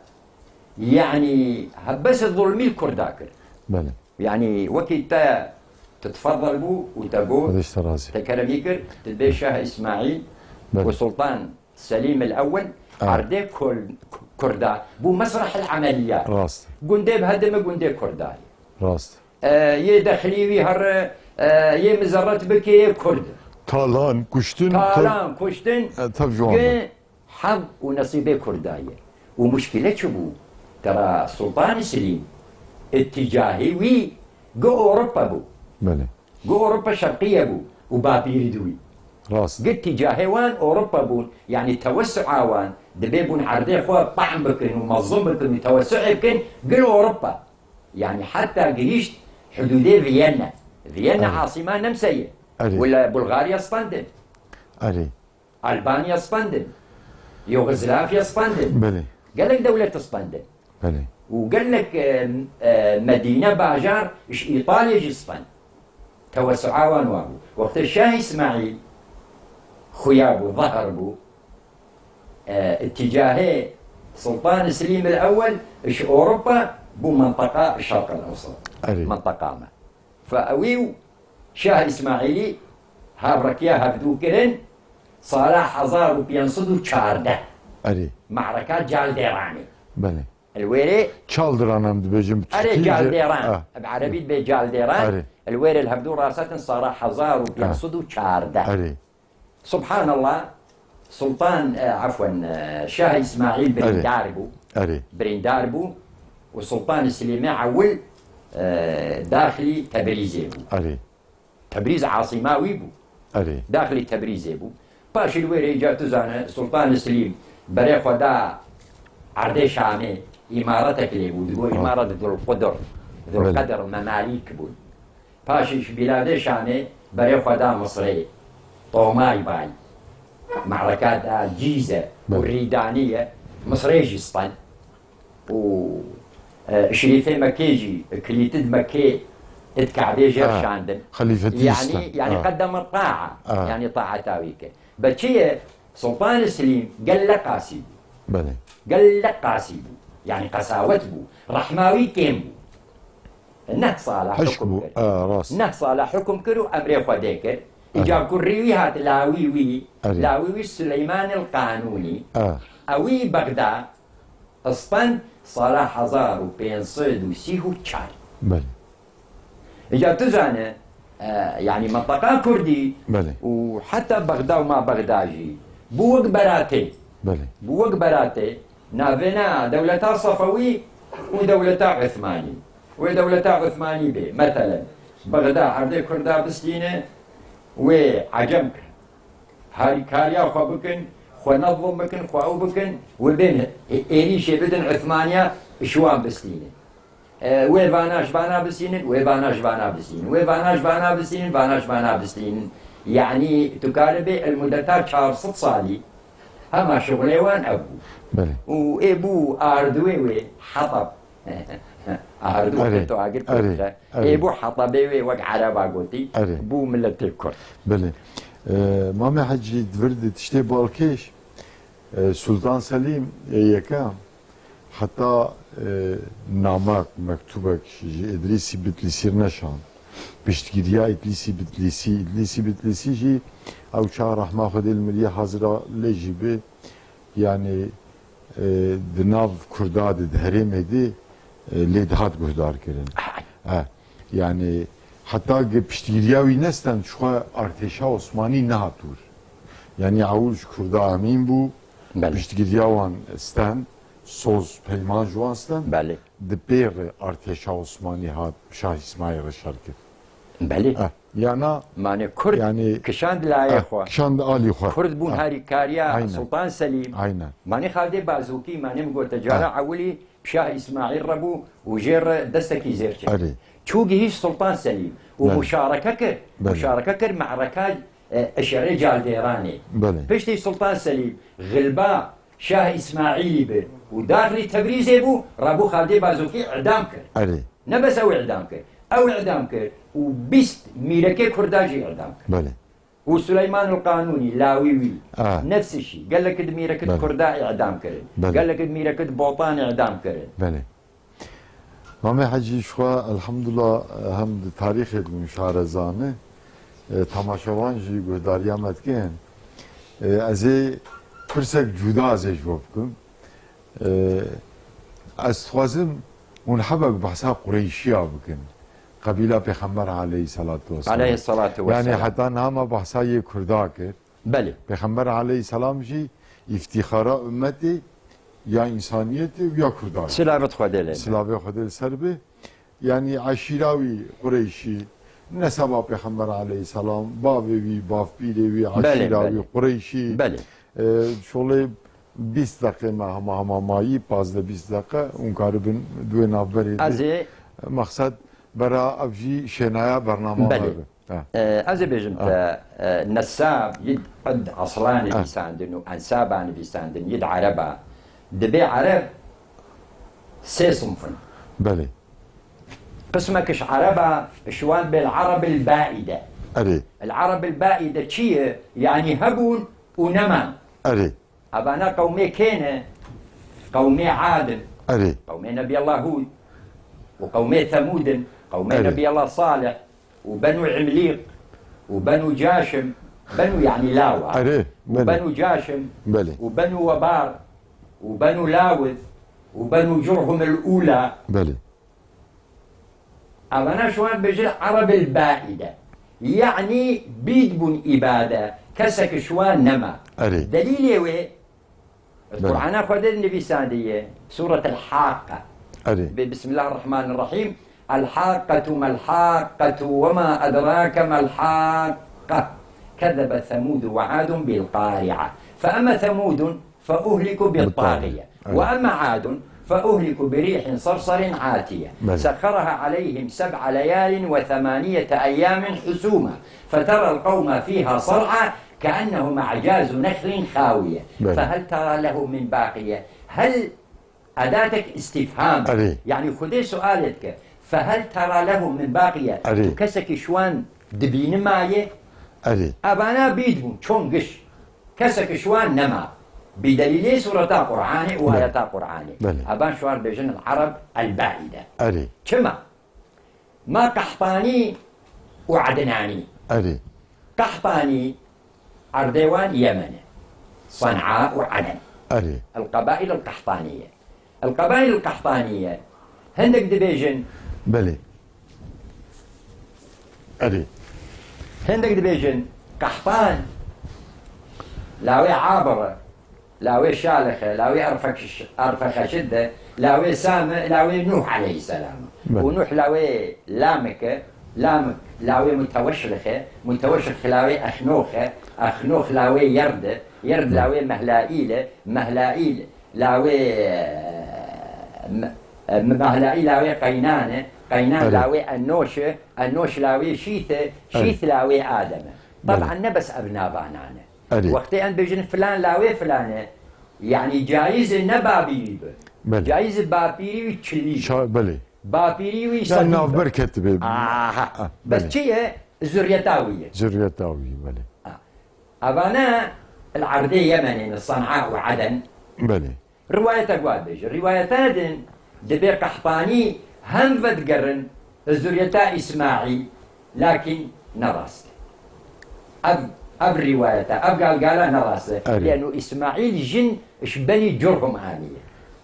yanî hebes zulmî li Kurda kir. Belê. Yanî wekî te, tu tfezel bû û te got, Xwedê ji te razî. te keremî kir, tu dibê Şah Îsmaîl Belê. û Sultan Selîm el Ewel Ah. erdê Kur-, Kurda bû mesreh el emeliyat. Rast. Gundê bi hedimi gundê Kurda ye. Rast. E, yê dexilî wî here, e, yê mizeret bike yê Kurd. Talan, kuştin, tav- Talan, kuştin, e, tav ji wan gi be. Hev û nesîbê Kurda ye. Û muşkile çi bû? Tera Sultan Silîm îtîcahê wî gi Ewropa bû. Belê. Gi Ewropa Şerqiye bû û bapîrî di wî. Rast. Gi îtîcahê wan Ewropa bûn. Yanî tewessu'a wan dibê bûn erdê xwe tehm bikin û mezin bikin û tewessu'ê bikin gil Ewropa. Yanî heta gihîşt hudûdê Viyenne. Viyenne Erê. asîma nemse ye. Erê. Wila Bulgarya spandin. Erê. Albanya spandin. Yugoslavya spandin. Belê. Gelek dewlet spandin. Belê. Û gelek, e, e, medîne bajar ji Îtalya jî spand. Tewessu'a wan wa bû. Wextê Şah Îsmaîl xuya bû, zehir bû, e, îtîcahê Sultan Silîm el Ewel ji Ewropa bû menteqa Şerq el Ewsat. Erê. Menteqa me. Fe ewî û Şah Îsmaîlî hevrekiya hevdû kirin sala hezar û pênc sed û çardeh. Erê. Me'reka Caldêranê. Belê. Li wêrê Çaldıran em dibêjin bi Erê Tirkî. Caldêran. Ah. Bi Erebî dibê Caldêran. Erê. Li wêrê li hevdû rasetin sala hezar û pênc sed û çardeh. Erê. Subhanallah, Sultan, e, efwen, e, Şah Îsmaîl Erê. birîndar bû. Erê. Birîndar bû û Sultan Silîmê Ewil, e, daxilî Tebrîzê bû. Erê. Tebrîz asîma wî bû. Erê. Daxilî Tebrîzê bû. Paşî li wê rêca tu zane, Sultan Silîm berê xwe da erdê Şamê, îmaretek lê bû. Digot Ha. îmaret Dulqudur, Belê. Dulqedir, Memalîk bûn. Paşî ji bîladê Şamê berê xwe da Misrê. Tomay bay. Me'reka da Cîze û Belê. Rîdanî ye. Misrê jî stan. Û, e, şirîfê Mekkê jî, kilîtid Mekkê id Ka'bê jê Ha. rişandin. Xelîfetî Yanî, stan. yanî Ha. qedeme ta'a. Ha. Yanî taeta wî kir. Be çi ye? Sultan Silîm gelek qasî bû. Belê. Gelek qasî bû. Yanî qesawet bû. Rehma wî kêm bû. Neh sala Hişk hukum bû. kir. A, rast. Neh sala hukum kir û emrê Xwedê kir. Erê. Îca kurrî wî hat lawî wî. Erê. Lawî wî Suleyman el Qanûnî. A. Ewî Bexda, Spand sala hezar û pênc sed û sî û çar. Belê. Îca tu zane, e, yanî menteqa Kurdî Belê. û heta Bexda û ma Bexda jî bû wek beratê. Belê. Bû wek beratê navêna dewleta Sefewî û dewleta Uthmanî. Wê dewleta Uthmanî bê. Meselen, Bexda erdê Kurda bistîne, wê Ecem harîkariya xwe bikin, xwe nezlim bikin, xwe ew bikin, wê bên êrîşê bidin Uthmaniya, ji wan bistînin. E, wê vana ji vana bistînin, wê vana ji vana bistînin, wê vana ji vana bistînin, vana ji vana bistînin. Yanî tu karibê el mudeta çar sed salî hema şixulê wan ev bû. Belê. Û ê bû ardiwê wê Hetab. Ardu Erê, wextê tu agir erê, pêdixe. erê. Ê bû Hetabê wê wek Ereba gotî, Erê. bû miletê Kurd. Belê. E, Mamê Hecî, di vir de tiştê balkêş, e, Sultan Selîm ê Yekem heta, e, namek, mektubek ji Îdrîsî Bitlîsî neşand. Piştgiriya Îdrîsî Bitlîsî, Îdrîsî Bitlîsî jî ew çax rehma Xwedê li miriyê hazira lê jî bi, yanî, e, di nav Kurda de, di herêmê de, e, lê dihat guhdar kirin. E, yanî heta ge piştgiriya wî nestend, ji xwe artêşa Osmanî nehat wir. Yanî ewil ji Kurda emîn bû, Belê. Piştgiriya wan sten, soz peyman ji wan sten, Belê. Di pê re artêşa Osmanî hat Şah Îsmaîl re şer kir. Belê. Eh, yana Mane Kurd yani, kişand layê eh, xwe. Kişand alî xwe. Kurd bûn eh, harîkariya Sultan Selîm. Aynen. Mane xaldê Bazûkî, mane min gote cara eh. Ewilî Şah Îsmaîl re bû û jê re destekî zêr çek. Erê. Çû gihîşt Sultan Selîm û Belê. Muşareke kir. Belê. Muşareke kir me'reka e, eşerê Caldêranê. Belê. Piştî Sultan Selîm xilba Şah Îsmaîlî bi û daxilî Tebrîzê bû, rabû xaldê Bazûkî îdam kir. Erê. Ne bes ew îdam kir. Ew îdam kir û bîst mîrekê Kurda jî îdam kir. Belê. Û Suleyman el Qanûnî, lawî wî, Ah. Nefsişî, gelek di mîrekit Belê. Kurda îdam kirin. Belê. Gelek di mîrekit Botanê îdam kirin. Belê. Mamê Hecî ji xwe, elhamdulillah, hem di tarîxê de min şare zane. E, temaşevan jî guhdariya me dikin. E, ez ê pirsek cuda ez ê ji bo bikim. E, ez dixwazim hûn hebek behsa Qureyşiya bikin. Qebîla Pêxember aleyhissalatu vesselam. Aleyhissalatu vesselam. Yani heta niha me behsa yê Kurda kir. Belê. Pêxember aleyhisselam jî îftîxara ummetê ya însaniyetê û ya Kurda ye. Silavê Xwedê lê. Silavê Xwedê li ser be. Yani eşîra wî Qureyşî, neseba Pêxember aleyhisselam, bavê wî, bavpîrê wî, Belê, eşîra belê. Wî Qureyşî. Belê. E, şolê bîst deqê me hema hema mayî, pazdeh bîst deqe, hûn karibin di wê navberê de. Ez ê Mexsed bera ev jî şênaya bernama me Belê. Be. Ha. E, ez ê bêjim Ha. te, e, nesab yid qid asla Ha. nivîsandin û ensaba nivîsandin yid ereba. Dibê ereb sê sinf in. Belê. Qismek ji ereba, ji wan bê el-ereb el-baîde. Erê. El-ereb el-baîde çi ye? Yanî hebûn û neman. Erê. Evana qewmê kê ne? Qewmê Ad in. Erê. Qewmê Nebiyallah Hûd. Û qewmê Semûd in. Qewmê Erê. Nebiyallah Salih. Û Benû Îmlîq. Û Benû Caşim. Benû yanî lawa. Erê, Û belê. Benû Caşim. Belê. Û Benû Webar. Û Benû Lawid. Û Benû Curhum el-Ûla. Belê. Evana ji wan bêjin Ereb el-Baîde. Yanî bîd bûn îbade. Kesek ji wan nema. Erê. Delîlê wê, Belê. Qur'ana Xwedê de nivîsandiye. Sûret el-Haqqa. Erê. Bi-, Bismillahirrahmanirrahîm. El-Haqqetu mel-Haqqetu ve ma edrake mel-Haqqa. Kezzebe Semûdu ve Adun bil-Qari'a. Fe emme Semûdun فأهلكوا بالطاغية. بالطاغية. أيوة. وأما عاد فأهلكوا بريح صرصر عاتية. بلى. سخرها عليهم سبع ليال وثمانية أيام حسوما فترى القوم فيها صرعى كأنهم أعجاز نخل خاوية. بلى. فهل ترى لهم من باقية؟ هل Edatek îstîfham. Erê. Yanî Xwedê sualê dike. Fehel tera lehum min baqiye? Erê. Tu kesekî ji wan dibînî maye? Erê. Evana bîd bûn, çon giş. Kesekî ji wan nema. Bi delîlê sureta Qur'anê û Belê. Ayeta Qur'anê. Belê. Evan ji wan bêjin el-Ereb el-Baîde. Erê. Çima? Ma Qehtanî û Ednanî. Erê. Qehtanî erdê wan Yemen e. San'a û Eden. Erê. El-Qebaîl el-Qehtaniye. El-Qebaîl el-Qehtaniye. Hindek dibêjin. Belê. Erê. Hindek dibêjin. Qehtan. Lawê Abir e. Lawê Şalix e, lawê Arfekş-, Arfexeşid e, lawê Sam e, lawê Nuh aleyhisselam e. Belê. Û Nuh lawê Lamik e, Lamik lawê Muteweşrix e, Muteweşrix lawê Exnox e, Exnox lawê Yerd e, Yerd Belê. Lawê Mehlaîl e, Mehlaîl lawê, e, M-, e, Mehlaîl lawê Qeynan e, Qeynan Belê. Lawê Enoş e, Enoş lawê Şîth e, Belê. Şîth lawê Adem e. Belê. Taban ne bes ev navanan e. Erê. Wextê em bêjin filan lawê filan e, yanî cayîz e ne babî wî bi. Belê. Cayîz e bapîrî wî çilî bi. Ça-, belê. Bapîrî wî Yan sedî bi. Navber ketibe. Aha. Ah, Bes belê. Çi ye? Zurriyeta wî ye. Zurriyeta wî, belê. Ha. Evane el erdê Yemenê ne, San'a û Eden. Belê. Riwayetek wa dibêje. Riwayeta din dibê Qehtanî hem vedigerin zuriyeta Îsmaîl, lakin ne rast e. Ev, ev riwayeta, ev galgala ne rast e. Erê. Lêno Îsmaîl jin ji benî Curhum aniye.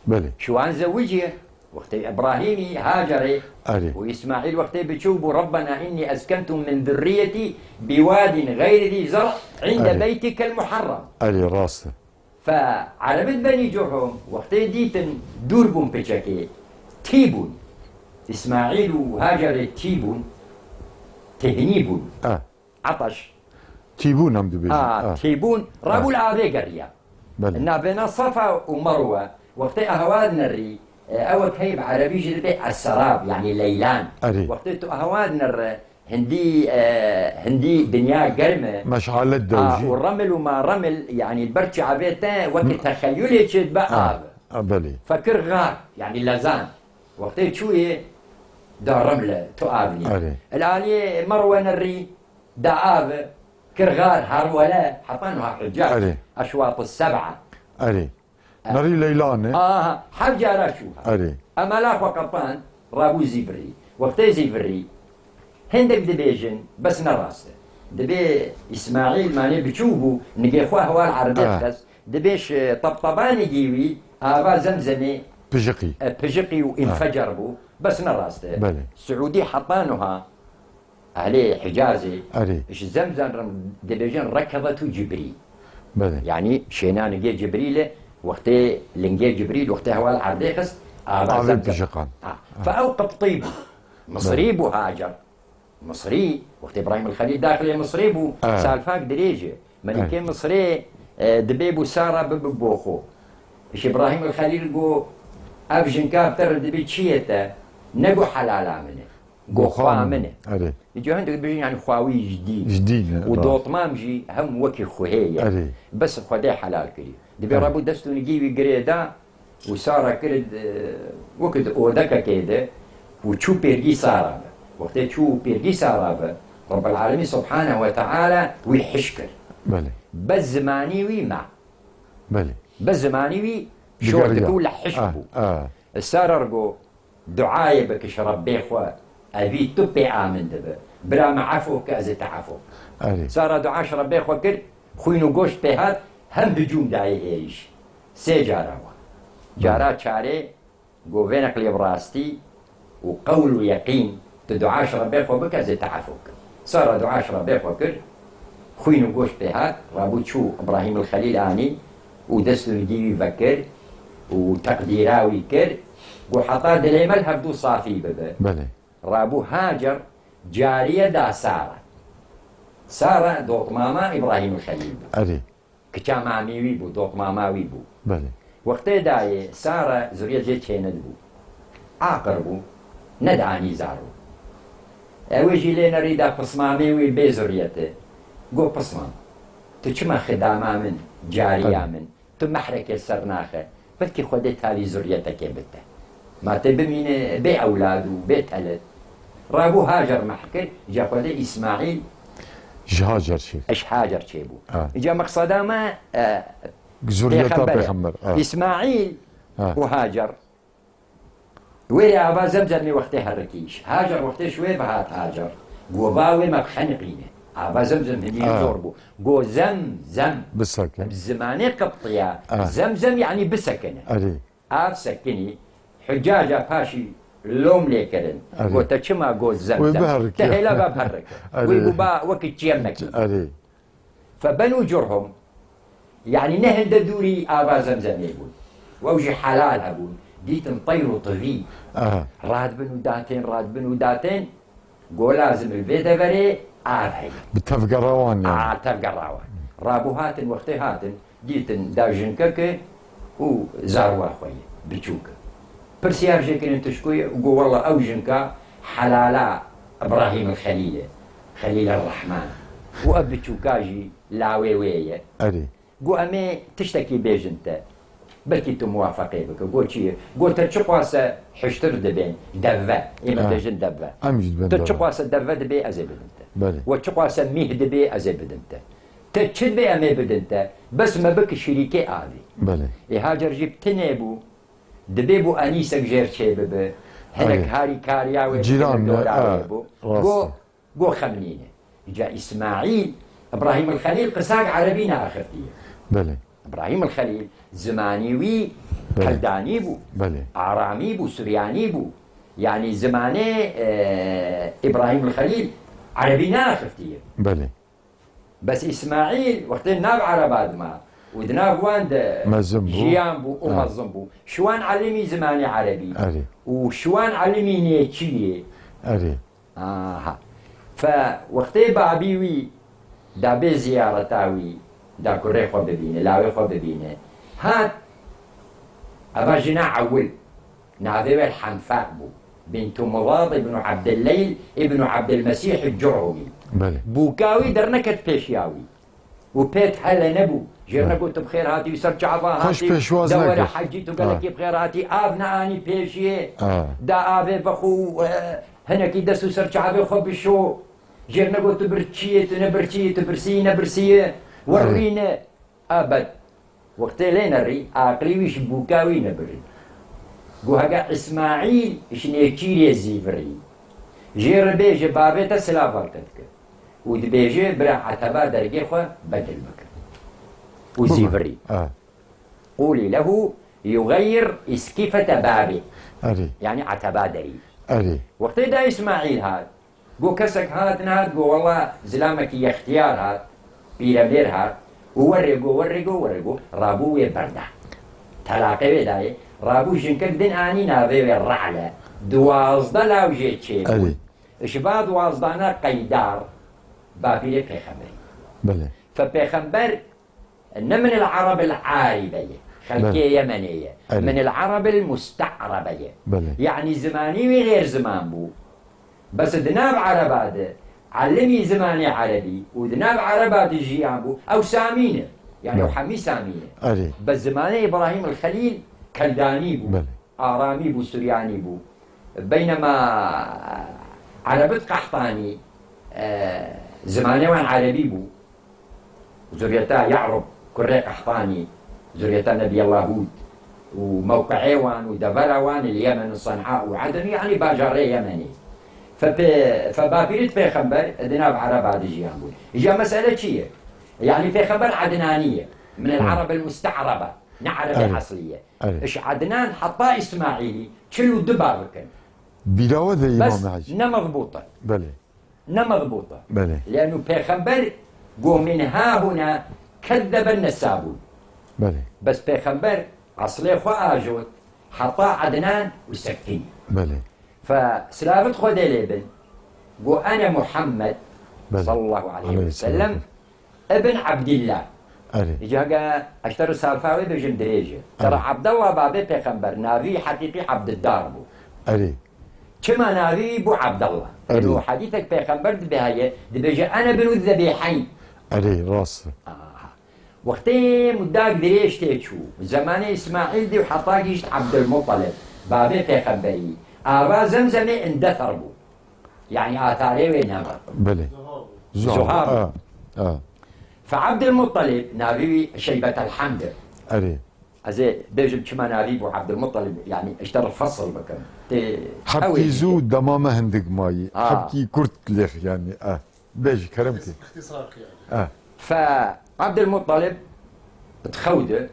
Belê. Ji wan zewiciye. Wextê Îbrahîmî, Hacerê Erê. û Îsmaîl wextê biçûk bû, "Rabbena innî eskentu min zurriyetî biwadin gayri zî zer'in inde Erê. beytikel muharrem." Erê, rast e. Fe Erebit Benî Curhum wextê dîtin dûr bûn piçekê, tî bûn. Îsmaîl û Hacerê tî bûn, tehnî bûn. E. Ataş. Tîbûn em dibêjin. Ha, Ah. tîbûn, rabû Ah. li avê geriya. Belê. Navêna Safa û Merwe, wextê ehwa dinerî, e, ewek hey bi erebî jî dibê esserab, yanî leylan. Erê. Wextê tu ehwa dinere, hindî, e, hindî dinya germ e. Meşale Ha, dewjî. û remil û ma remil, yanî ber çavê te, wekî texeyulê çê dibe Ah. av. Ah, belê. Fekir xar, yanî lezan. Wextê çûyê da remle, tu av nî. Erê. Li aliyê Merwe nerî, da av, kir xar, harwele, heta niha Hicaz. Erê. Eşwat seb'a. Erê. E. Nerî leylan e. Aha, heft cara çû ha. Erê. Emela xwe qepan, rabû zîvirî. Wextê zîvirî, hindek dibêjin, bes ne rast e. Dibê Îsmaîl manê biçûk bû, nigê xwe hewal erdê Ah. xist. Dibê ji tebtebanê gî wî, ava Zemzemê Pijiqî. e, pijiqî û Ah. înfecer bû. Bes ne rast e. Belê. Siûdî heta niha Ehlê Hicazê Erê. ji Zemzem re dibêjin rekezetu Cibrîl. Belê. Yanî şêna nigê Cibrîl e, wextê lingê Cibrîl, wextê hewal erdê xist, ava Avê Zemzem. pijiqan. Ha. Ha. Fe ew qibtî bû. Misrî Belê. bû Hacer. Misrî, wextê Îbrahîm el Xelîl daxilê Misrê bû, Evet. salfak dirêj e. Melîkê Evet. Misrê, e, dibê bû Sara bibe bo xwe. Îş Îbrahîm el Xelîl got, ev jinka bi te re dibê çiyê te, ne got helala min e. Go xwa min e. Erê. Îca hindek dibêjin, yanî xwawî ji dîn. Ji dîn e, Û rast. dotmam jî hem wekî xwehê ye. Erê. Bes Xwedê helal kirî. Dibê Erê. rabû dest û nigî wî girê da û Sara kir, e, wekî di odekekê de û çû pêrgî Sara ve. Wextê çû pêrgî Sara ve, Rabbel Alemîn Subhanehu ve Teala wî hiş kir. Belê. Bes zimanî wî ma. Belê. Bes zimanî wî Digerî şor ya. dikû li hiş Ah, bû. ah. Sara re got, Duayê bike ji Rebbê xwe, evî tu pê a min dibe. Bira min efo bike, ez ê te efo bikim. Erê. Sara dua ji Rebbê xwe kir, xwîn û goşt pê hat, hem hicûm dayê êrîş. Sê cara wa. Cara çarê, got vê neqlê bi rastî û qewl û yeqîn, tu dua ji Rebbê xwe bike, ez ê te efo bikim. Sara dua ji Rebbê xwe kir, xwîn û goşt pê hat, rabû çû Îbrahîm el Xelîl anî û dest û nigî wî vekir û teqdîra wî kir, got heta dilê me li hevdû safî bibe. Belê. Rabû Hacer cariye da Sara. Sara dotmama Îbrahîm el Xelîl bû. Erê. Kiça mamî wî bû, dotmama wî bû. Belê. Wextê dayê Sara zuriyet jê çênedibû. Aqir bû, nedianî zarok. Ew ê jî lê nerî da pismamê wî bê zuriyete. Got, pismam, tu çima xidama min, cariya Tabii. min, tu mehrekê ser naxe, belkî Xwedê talî zurriyetekê bite. Ma tê bimîne bê ewlad û bê telet. Rabû Hacer mehr kir, îca Xwedê Îsmaîl Ji Hacer çê. ji Hacer çêbû. Ha. Îca meqseda me, e, Zurriyeta Pêxember e. Pêxember, ha. Îsmaîl Ha. û Hacer Wê rê ava Zemzemê wextê herikî. Hacer wextê ji wê ve hat Hacer. Go ba wê me bixeniqîne. Ava Zemzem hindî Ha. zor bû. Go Zem, Zem. Bisekin. Bi zimanê Qibtiya. Ha. Zem, Zem yanî bisekine. Erê. Av sekinî. Hucaca paşî lom lê kirin. Erê. Go te çima go Zem, Wê Zem? biherike. Te hêla ve biherike. Erê. Wê go ba wekî çiyemekî. Erê. Fe Benû Curhum, yanî ne hinde dûrî ava Zemzemê bûn. Wew jî helal hebûn. Dîtin teyr û tivî. Aha. Radibin û datên, radibin û datên. Go lazim li vê deverê av heye. Bi tevgera wan yani. A, tevgera wan. Rabû hatin, wextê hatin, dîtin da jinkeke û zarwa xwe ye, biçûk e. Pirsiyar jê kirin tu ji ku ye? Û got, "Wella ew jinka helala Îbrahîm el Xelîl e, Xelîl el Rehman. Û ev biçûka jî lawê wê ye." Erê. Got, "Em ê tiştekî bêjin te. Belkî tu muwafeqê bike." Got, "Çi ye?" Got, "Te çiqwase hiştir dibên, devve. Ê me Ha. dibêjin devve. Em jî dibên Te devve. çiqwase devve dibê, ez ê bidim te. Belê. We çiqwase mîh dibê, ez ê bidim te. Te çi dibê, em ê bidin te. Bes me bike şirîkê avê." Belê. Ê Hacer jî bi tinê bû. Dibê bû enîsek jêr çê bibe. Hinek Erê. harîkariya wê Cîran bikin me, dora ha, wê bû. rast Go, e. go xem nîne. Îca Îsmaîl, Îbrahîm el Xelîl qisak erebî neaxiftiye. Belê. Îbrahîm el Xelîl zimanî wî Belê. Keldanî bû, Belê. Aramî bû, Suryanî bû. Yanî zimanê, e, Îbrahîm Xelîl erebî neaxiftiye. Belê. Bes Îsmaîl wextê nav ereba dima û di nav wan de Mezin bû. Jiyan bû û Ha. mezin bû. Şiwan elimî zimanê erebî Erê. û şiwan elimî nêçîrê. Erê. Aha. Fe wextê babî wî da bê ziyareta wî, da kurê xwe bibîne, lawê xwe bibîne. Hat eva jina ewil. Navê wê Henfaq bû. Bintu Mudad ibnu Abdilleyl ibnu Abdilmesîh Cuhumî. Belê. Bûka wî derneket pêşiya wî. Û pêt hele nebû. Jê Ha. negot tu bi xêr hatî, ser çava Xweş hatî, pêşwaz de were nekir. hecî, tu Ha. gelekî bi xêr hatî, av neanî pêşiyê. Ha. Da avê vexû, e, hinekî dest û ser çavê xwe bişo. Jê negot tu birçiyê, tu ne birçiyê, tu birsiyî, ne birsiyê. Erê. Werrîne. Ebed. Wextê lê nerî, aqilî wî ji bûka wî nebirî. Got, hege Îsmaîl ji nêçîrê zîvirî. Jê re bêje, bavê te silava te dike. Û dibêje, bira eteba dergê xwe bedil bike. Û Baba. zîvirî. Ha. Qûlî lehu yugeyir îskîfete babê. Erê. Yanî eteba derî. Erê. Wextê da Îsmaîl hat, Got kesek hat, nehat, got wela zilamekî yextiyar hat, pîremêr hat û werê got, werê got, werê got, rabû wê berda. Telaqê wê dayê, rabû jinkek din anî navê wê Re'le. Duwazdeh law jê çêbûn. Erê. Ji va duwazdana qeydar bapîrê pêxemberî. Belê. Fe pêxember Ne min el Arab el Aribe ye. Xelkê Belê. Yemenê ye. Erê. Min el Arab el Muste'rabe ye. Belê. Yanî zimanî wî xêr ziman bû. Bes di nav Ereba de elimî zimanê Erebî û di nav Ereba de jiyan bû. Ew Samî ne. Yanî ew Belê. Hemî Samî ne. Erê. Bes zimanê Îbrahîm el Xelîl Keldanî bû. Belê. Aramî bû, Suryanî bû. Beynema Erebit Qehtanî, e, zimanê wan Erebî bû. Zuriyeta Ya'rub, kurê Qehtanî, zuriyeta Nebiyallah Hûd û mewqeê wan û devera wan li Yemen û Sen'a û Eden, yanî bajarê Yemenê. Fe pê-, fe bapîrit pêxember di nav Ereba de jiyan bûn. Îja mesele çi ye? Yanî pêxember Ednanî ye. Min el Hı. Arab el Muste'raba. Ne Erebê Erê. Eslî ye. Erê. Ji Ednan heta Îsmaîlî çil û du bav in. Bîra we de Bes Îmam Hecî. Ne mezbût e. Belê. Ne mezbût e. Belê. Lênû pêxember got, "Min hahuna kezzebe nesabûn." Belê. Bes pêxember eslê xwe ajot heta Ednan û sekîn. Belê. Fe silavit Xwedê lê bin. Got, "Ene Muhammed Belê. Sallallahu aleyhi ve Aleyhisselam. sellem ibn Abdillah." Erê. Îca hege ez te re salfa wê bêjim dirêj e. Te re Erê. Abdallah babê pêxember, navî heqîqî Abdiddar bû. Erê. Çima navî bû Abdallah? Erê. Û hedîsek pêxember dibe heye, dibêje, "Ene binu zebîheyn." Erê, rast e. Aha. Wextê mudak dirêj tê çû, zemanê Îsmaîl dî û heta gihîşt Abdulmuttalib, babê pêxemberî, ava Zemzemê indeser bû. Yanî atarê wê nema. Belê. Zuha. Zuha. A, a. Fe Abdulmuttalib, navî wî Şeybetel Hamd e. Erê. Ez ê bêjim çima navî bû Abdulmuttalib, yanî ji te re fesl bikim. Tê Hebkî ew ê zû dike. Dema me hindik mayî. Ha. Hebkî kurt lêx yanî. A. Bêjî, kerem kî. Îxtîsar kî yanî. A. Fe Abdulmuttalib di xew de,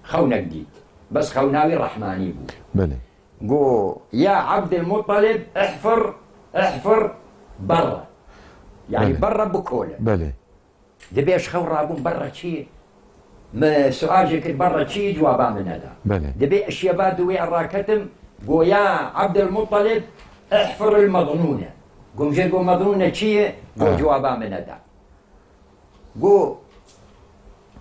xewnek dît. Bes xewna wî Rehmanî bû. Belê. Go, "Ya Abdulmuttalib, ihfir, ihfir berra." Yanî Belê. Berra bikole. Belê. Dibê ez xew rabûm berra çi? Me sual jê kir berra çi, cewaba min neda. Belê. Dibê ez şeva di wê raketim, go, "Ya Abdulmuttalib, ihfir el meznûne." Gom jê go, "Meznûne çi ye?" Go, Ha. Cewaba min neda. Go,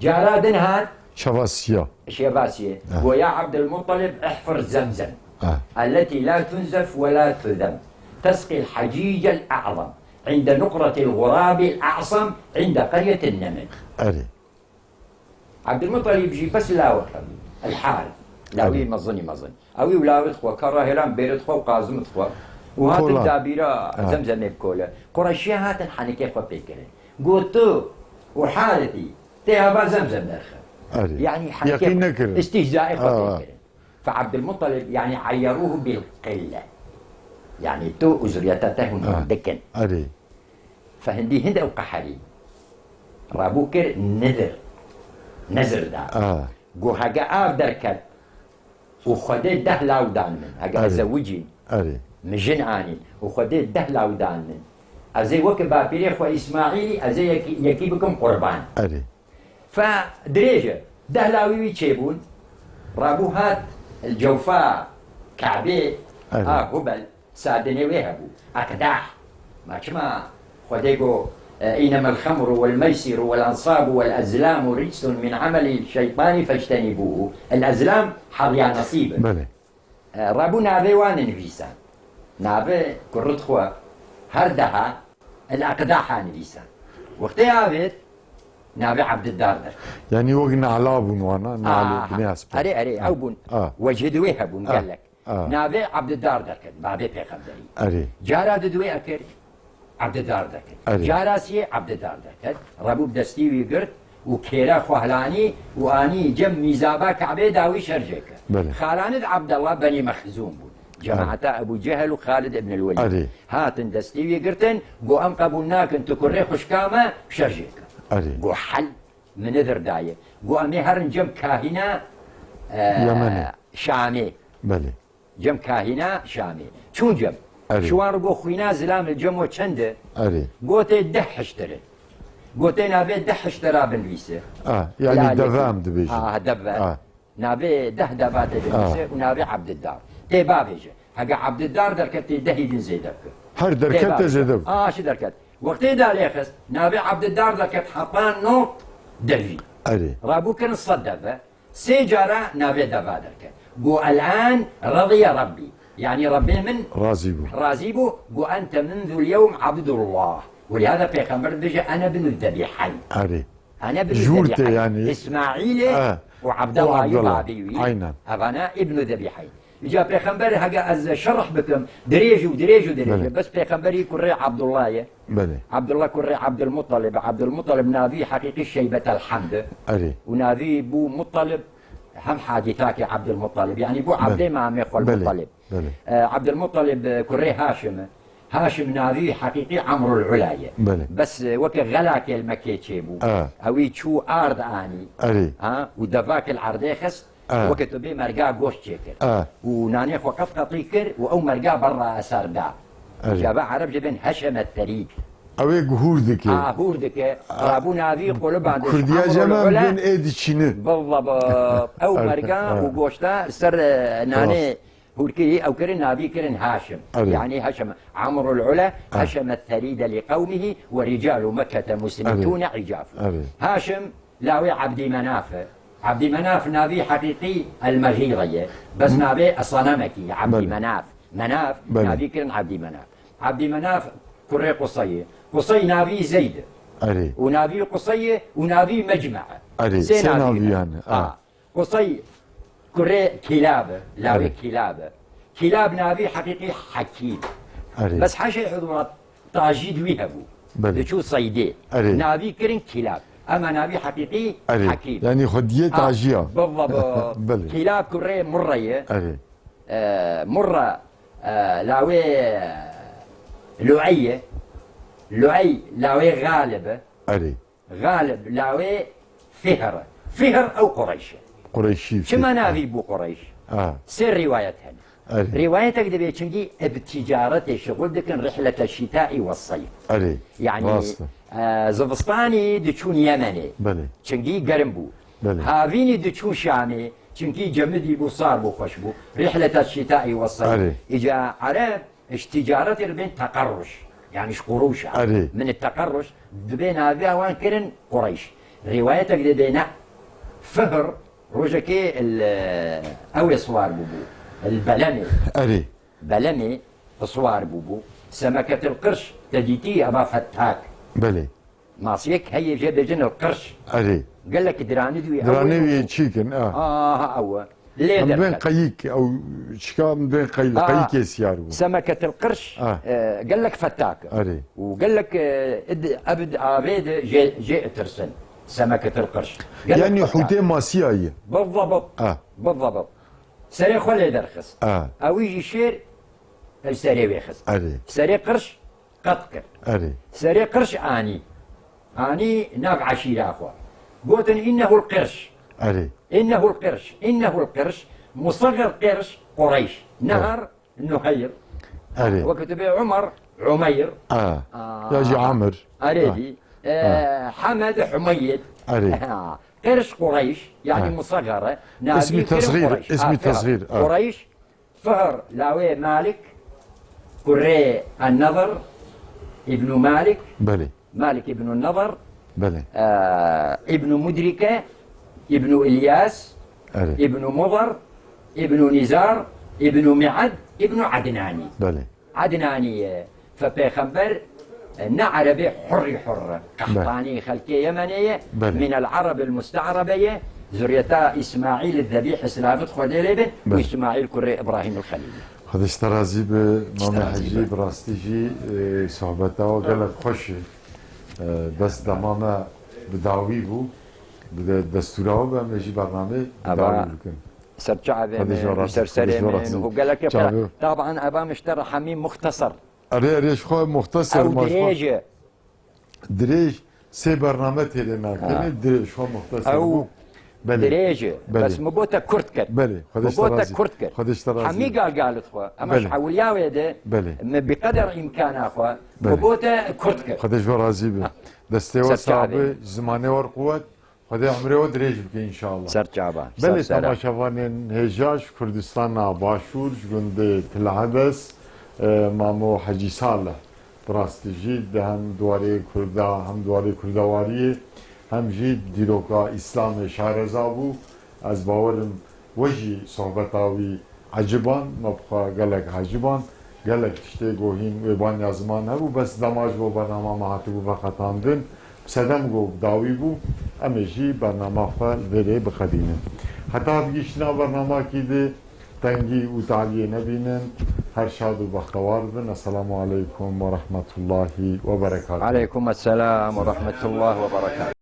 cara din hat. Şevasiya. Şevasiye. Ha. Go, "Ya Abdulmuttalib, ihfir Zemzem. Ha. Elleti la tunzef ve la tuzem. Tesqil hacicel a'zam. Inde nukratil ğurabil a'sam. Inde qeryetin neml." Erê. Abdulmuttalib jî bes lawek hebû. El Harith. Lawî Erê. Mezinî mezin. Ew û lawê xwe, kara hêlan bêrê xwe û qazimê xwe. Û hatin Kola. Dabîra Ha. Zemzemê bi kole. Qureyşiya hatin henikê xwe pê kirin. Got, "Tu û Harithî tê ava Zemzem derxe." Erê. Yanî henikê Yaqîn xwe nekirin. Îstîhzaê xwe Ha. pê kirin. Fe Abdulmuttalib, yanî eyerûhu bil qille. Yanî tu û zuriyeta te hûn Ha. Dikin. Erê. Fe hindî hind ew qeherî. Rabû kir nidir. Nezir da. Ha. Go hege av derket, û Xwedê deh law dan min. Hege Erê. ez zewicîm, Erê. min jin anî û Xwedê deh law dan min. Ez ê weke bapîrê xwe Îsmaîlî, ez ê yekî, yekî bikim qurban. Erê. Fe dirêj e. Deh lawî wî çêbûn. Rabû hat cewfa Kabê Erê. a Hubel, sadinê wê hebû. Eqdah. Ma çima Xwedê got, e, "Înemel xemru wel meysiru wel ensabu wel ezlamu ricsun min emelî şeytanî fectenîbûhu." El ezlam heriya nesîb e. Belê. E, rabû navê wan nivîsan. Navê kurit xwe her deha El Eqdaha nivîsan. Wextê avêt navê Ebdidar der. Yanî wek nala bûn wana, nalê Aha. binê hespa. Erê, erê, Ha. ew bûn. Ha. Wecihê di wê hebûn Ha. gelek. Ha. Navê Ebdidar derket, babê pêxemberî. Erê. Cara di di wê ekir, Ebdidar derket. Erê. Cara siyê Ebdidar derket. Rebû bi destî wî girt û kêra xwe hilanî û anî cem mîzaba Kabê da wî şerjê kir. Belê. Xalanid Ebdullah Benî Mexzûm bûn. Cemaeta Ebu Cehel û Xalid ibn el-Welîd. Erê. Hatin destî wî girtin, got, "Em qebûl nakin, tu kurê xwişka me, şerjê kir." Erê. Got, "Hel, min nidir daye." Got, "Em ê herin cem kahîna, e, Yemenê. Şamê." Belê. Cem kahîna Şamê. Çûn cem. Erê. Şiwan ri got, "Xwîna zilam li cem we çend e?" Erê. Gotê, "Deh hiştir e." Gotê, "Navê deh hiştira binivîse." A, yanî Lalekî. deve em dibêjin. A, deve. A. Navê deh deva tê de Ha. nivîse û navê Ebdidar. Tê bavêje. Hege Ebdidar derket, tê dehî din zêde bike. Her derket Tê tê bavêje. zêde bike. A, şi derket. Wextê da lê xist, navê Ebdidar derket heta nod devî. Erê. Rabû kirin sed deve. Sê cara navê deva derket. Got, "El-an radiye Rabbî." Yanî Rabbê min Razî bû. razî bû. Got, "Ente mundul yewm Abdullah." Welihada Pêxember dibêje, "Ene binu zebîheyn." Erê. Ene binu Ji wir te zebîheyn. yanî. Îsmaîlê Ha. û Û Abdullah Abdullah. babî wî. Aynen. Evana îbnu zebîheyn. Îca Pêxember hege ez şerh bikim, dirêj û dirêj û dirêj e. Belê. Bes Pêxemberî kurê Abdullah ye. Belê. Abdullah kurê Abdulmuttalib. Abdulmuttalib navî heqîqî Şeybetel Hemd e. Erê. Û navî bû Muttalib hem hadîtakê Abdulmuttalib. Yanî bû Belê. Abdê mamê xwe Belê. Muttalib. Belê. E, Abdulmuttalib, e, kurê Haşim e. Haşim navî heqîqî Amrul Ula ye. Belê. Bes, e, weke xelakê li Mekkê çêbû. A. Ewî çû ard anî. Erê. Ha? Û devakê li erdê xist. A. Weke tu bê merga goşt çêkir. A. Û nanê xwe qet qetî kir û ew merga berra eser da. Erê. Caba Ereb jê bên heşemet terîk. Ew ê guhûr dike. A, hûr dike. A. Rabû navî qoliban de Kurdiya Amrul jeme Ula. bin ê diçîni. Billah, ba. Ew Erê. merga A. û goşta ser, e, nanê Rast. hûrkirî ew kirin navî kirin Haşim. Erê. Yanî Haşim. Amrul Ula, A. heşemet terîde li qewmihi ve ricalu Mekkete muslimitûne Erê. îcaf. Erê. Haşim Lawê Ebdî Menaf e. Ebdî Menaf navî heqîqî El Mexîre ye. Bes navê esanamekî ye, Ebdî Belê. Menaf. Menaf, Belê. navî kirin Ebdî Menaf. Ebdî Menaf kurê Qusey ye. Qusey navî Zeyd e. Erê. Û navî Qusey ye û navî Mecme e. Erê, Sê sê navî navî ne. yani, Ha. a. Qusey kurê Kîlab e, lawê Erê. Kîlab e. Kîlab navî heqîqî Hekîm. Erê. Bes heşê hudûrat tajî di wî hebû. Belê. Diçû seydê. Erê. Navî kirin Kîlab. Ema navî heqîqî Erê. Hekîm. Yanî xwediyê Ha, tajiya. Billah, bi- Belê. Kîlab kurê Murre ye. Erê. E, Murre, e, lawê Luey ye. Luey lawê Galib e. Erê. Galib lawê Fihr. Fihr ew Qureyş e. Qureyşî, Çima Fihr. navî bû Qureyş? Ha. Sê rîwayet hene. Erê. Rîwayetek dibê çinkî bi ticaretê şixul dikin, rihlete şîtaî we seyf. Erê. Yanî, Rast e. e, zivistanî diçûn Yemenê. Belê. Çinkî germ bû. Belê. Havînî diçûn Şamê. Çinkî cemidî bû, sar bû, xweş bû. Rihlete şîtaî we seyf. Erê. Îca Ereb Ji ticaretê dibên teqerruş. Yanî ji qurûşa. Erê. Min teqerruş dibê naviya wan kirin Qureyş. Rîwayetek dibê ne. Fihr rojekê li, ew ê siwar bûbû. Li belemê. Erê. Belemê siwar bûbû. Semeketil qirş te dîtî eva fetak. Belê. Masiyek heye jê bêjin el qirş. Erê. Gelek diranî dû ye. Diranê wî çîkin, a. Aha, ew e. Lê Em bên derket. qeyik, ew çika em bên qeyl-, Aa, qeyikê siyar bû. Semeketil qirş, A. e, gelek fetak. Erê. Û gelek, e, id-, ev di avê de jê, jê itirsin. Semeketil qirş. Gelek Yanî fetak. hûtê masiya ye. Bizabiq. A. Bizabiq. Serê xwe lê derxist. A. Ewî jî şêr, ev serê wê xist. Erê. Serê qirş, qet kir. Erê. Serê qirş anî. Anî nav eşîra xwe. Gotin, "Înnehul qirş." Erê. "Înnehul qirş. Înnehul qirş." Musagger Qirş Qureyş. Nehar Nuheyr. Erê. Wekî tu bê Umar Umeyr. A. A. Ya jî Amir. Erê dî. E, Hamed Humeyyid. Erê. Ha. Qirş Qureyş. Yani Musagger e. Ismî tesgîr. Ismî tesgîr. Qureyş. Fihr lawê Malik. Kurê Ennedr. İbnu Malik. Belê. Malik ibn Nadar, Belê. e, ibn Mudrike, ibn İlyas, Erê. ibn Mudar, ibn Nizar, ibn Mi'ad, ibn Adnani. Belê. Adnani, e, fe pêxember, e, ne Erebê hurrî hurr, Belê. Qehtanî xelkê Yemenê ye, Belê. Min el Arab el Muste'rabe ye, zuriyeta İsmail Zebîh, silavit Xwedê lê be, û Belê. İsmail kurê İbrahim el Xelîl. Xwedê ji te razî be, Mame Hecî, bi rastî jî, e, sohbeta we gelek xweş e. E, bes dema me bi dawî bû, bi de-, destûra we be, em ê jî bernameyê bi Aba, dawî bikin. Ser çavê Xwedê ji we min, razî, ser Xwedê ji serê we min razî. Û gelekê Çavê. Taban eba min ji te re hemî muxtesar. Erê, erê, ji xwe muxtesar, Ew ma ji xwe dirêj e. Dirêj, sê bername têlê nakinê, Ha. dirêj, ji xwe muxtesar Ew bû. Belê. Dirêj e. Belê. Bes min bo te kurt kir. Belê. Xwedê Min ji te bo te razî. Kurt kir. Xwedê ji te razî. Hemî galgalit xwe. Ama ji Belê. Hewliya wê de Belê. min bi qeder îmkana xwe Belê. min bo te kurt kir. Xwedê ji we razî be. Ha. Destê we Ser sax çavê. be, zimanê we quwet. Xwedê emrê we dirêj bike înşallah. Ser çava. Belê, Ser sera. temaşevanên hêja ji Kurdistana Başûr, ji gundê Til Edes, e, Mamo Hecî Salih. Bi rastî jî di hem di warê Kurda, hem di warê Kurdewariyê, hem jî dîroka Îslamê şareza bû. Ez bawer im we jî sohbeta wî eciban, me bi xwe gelek eciban, gelek tiştê ku hîn wê banya ziman hebû, bes dema ji bo bernama me hatibû veqetandin, bi sedem ku bi dawî bû, em ê jî bernama xwe li vê rê biqedînin. Heta bigihîştina bernamakî di, Tengî û taliyê nebînin. Her şad û bextewar bin. Esselamu aleykum ve rahmetullahi ve berekatuhu. Aleykum esselam ve rahmetullahi ve berekatuhu.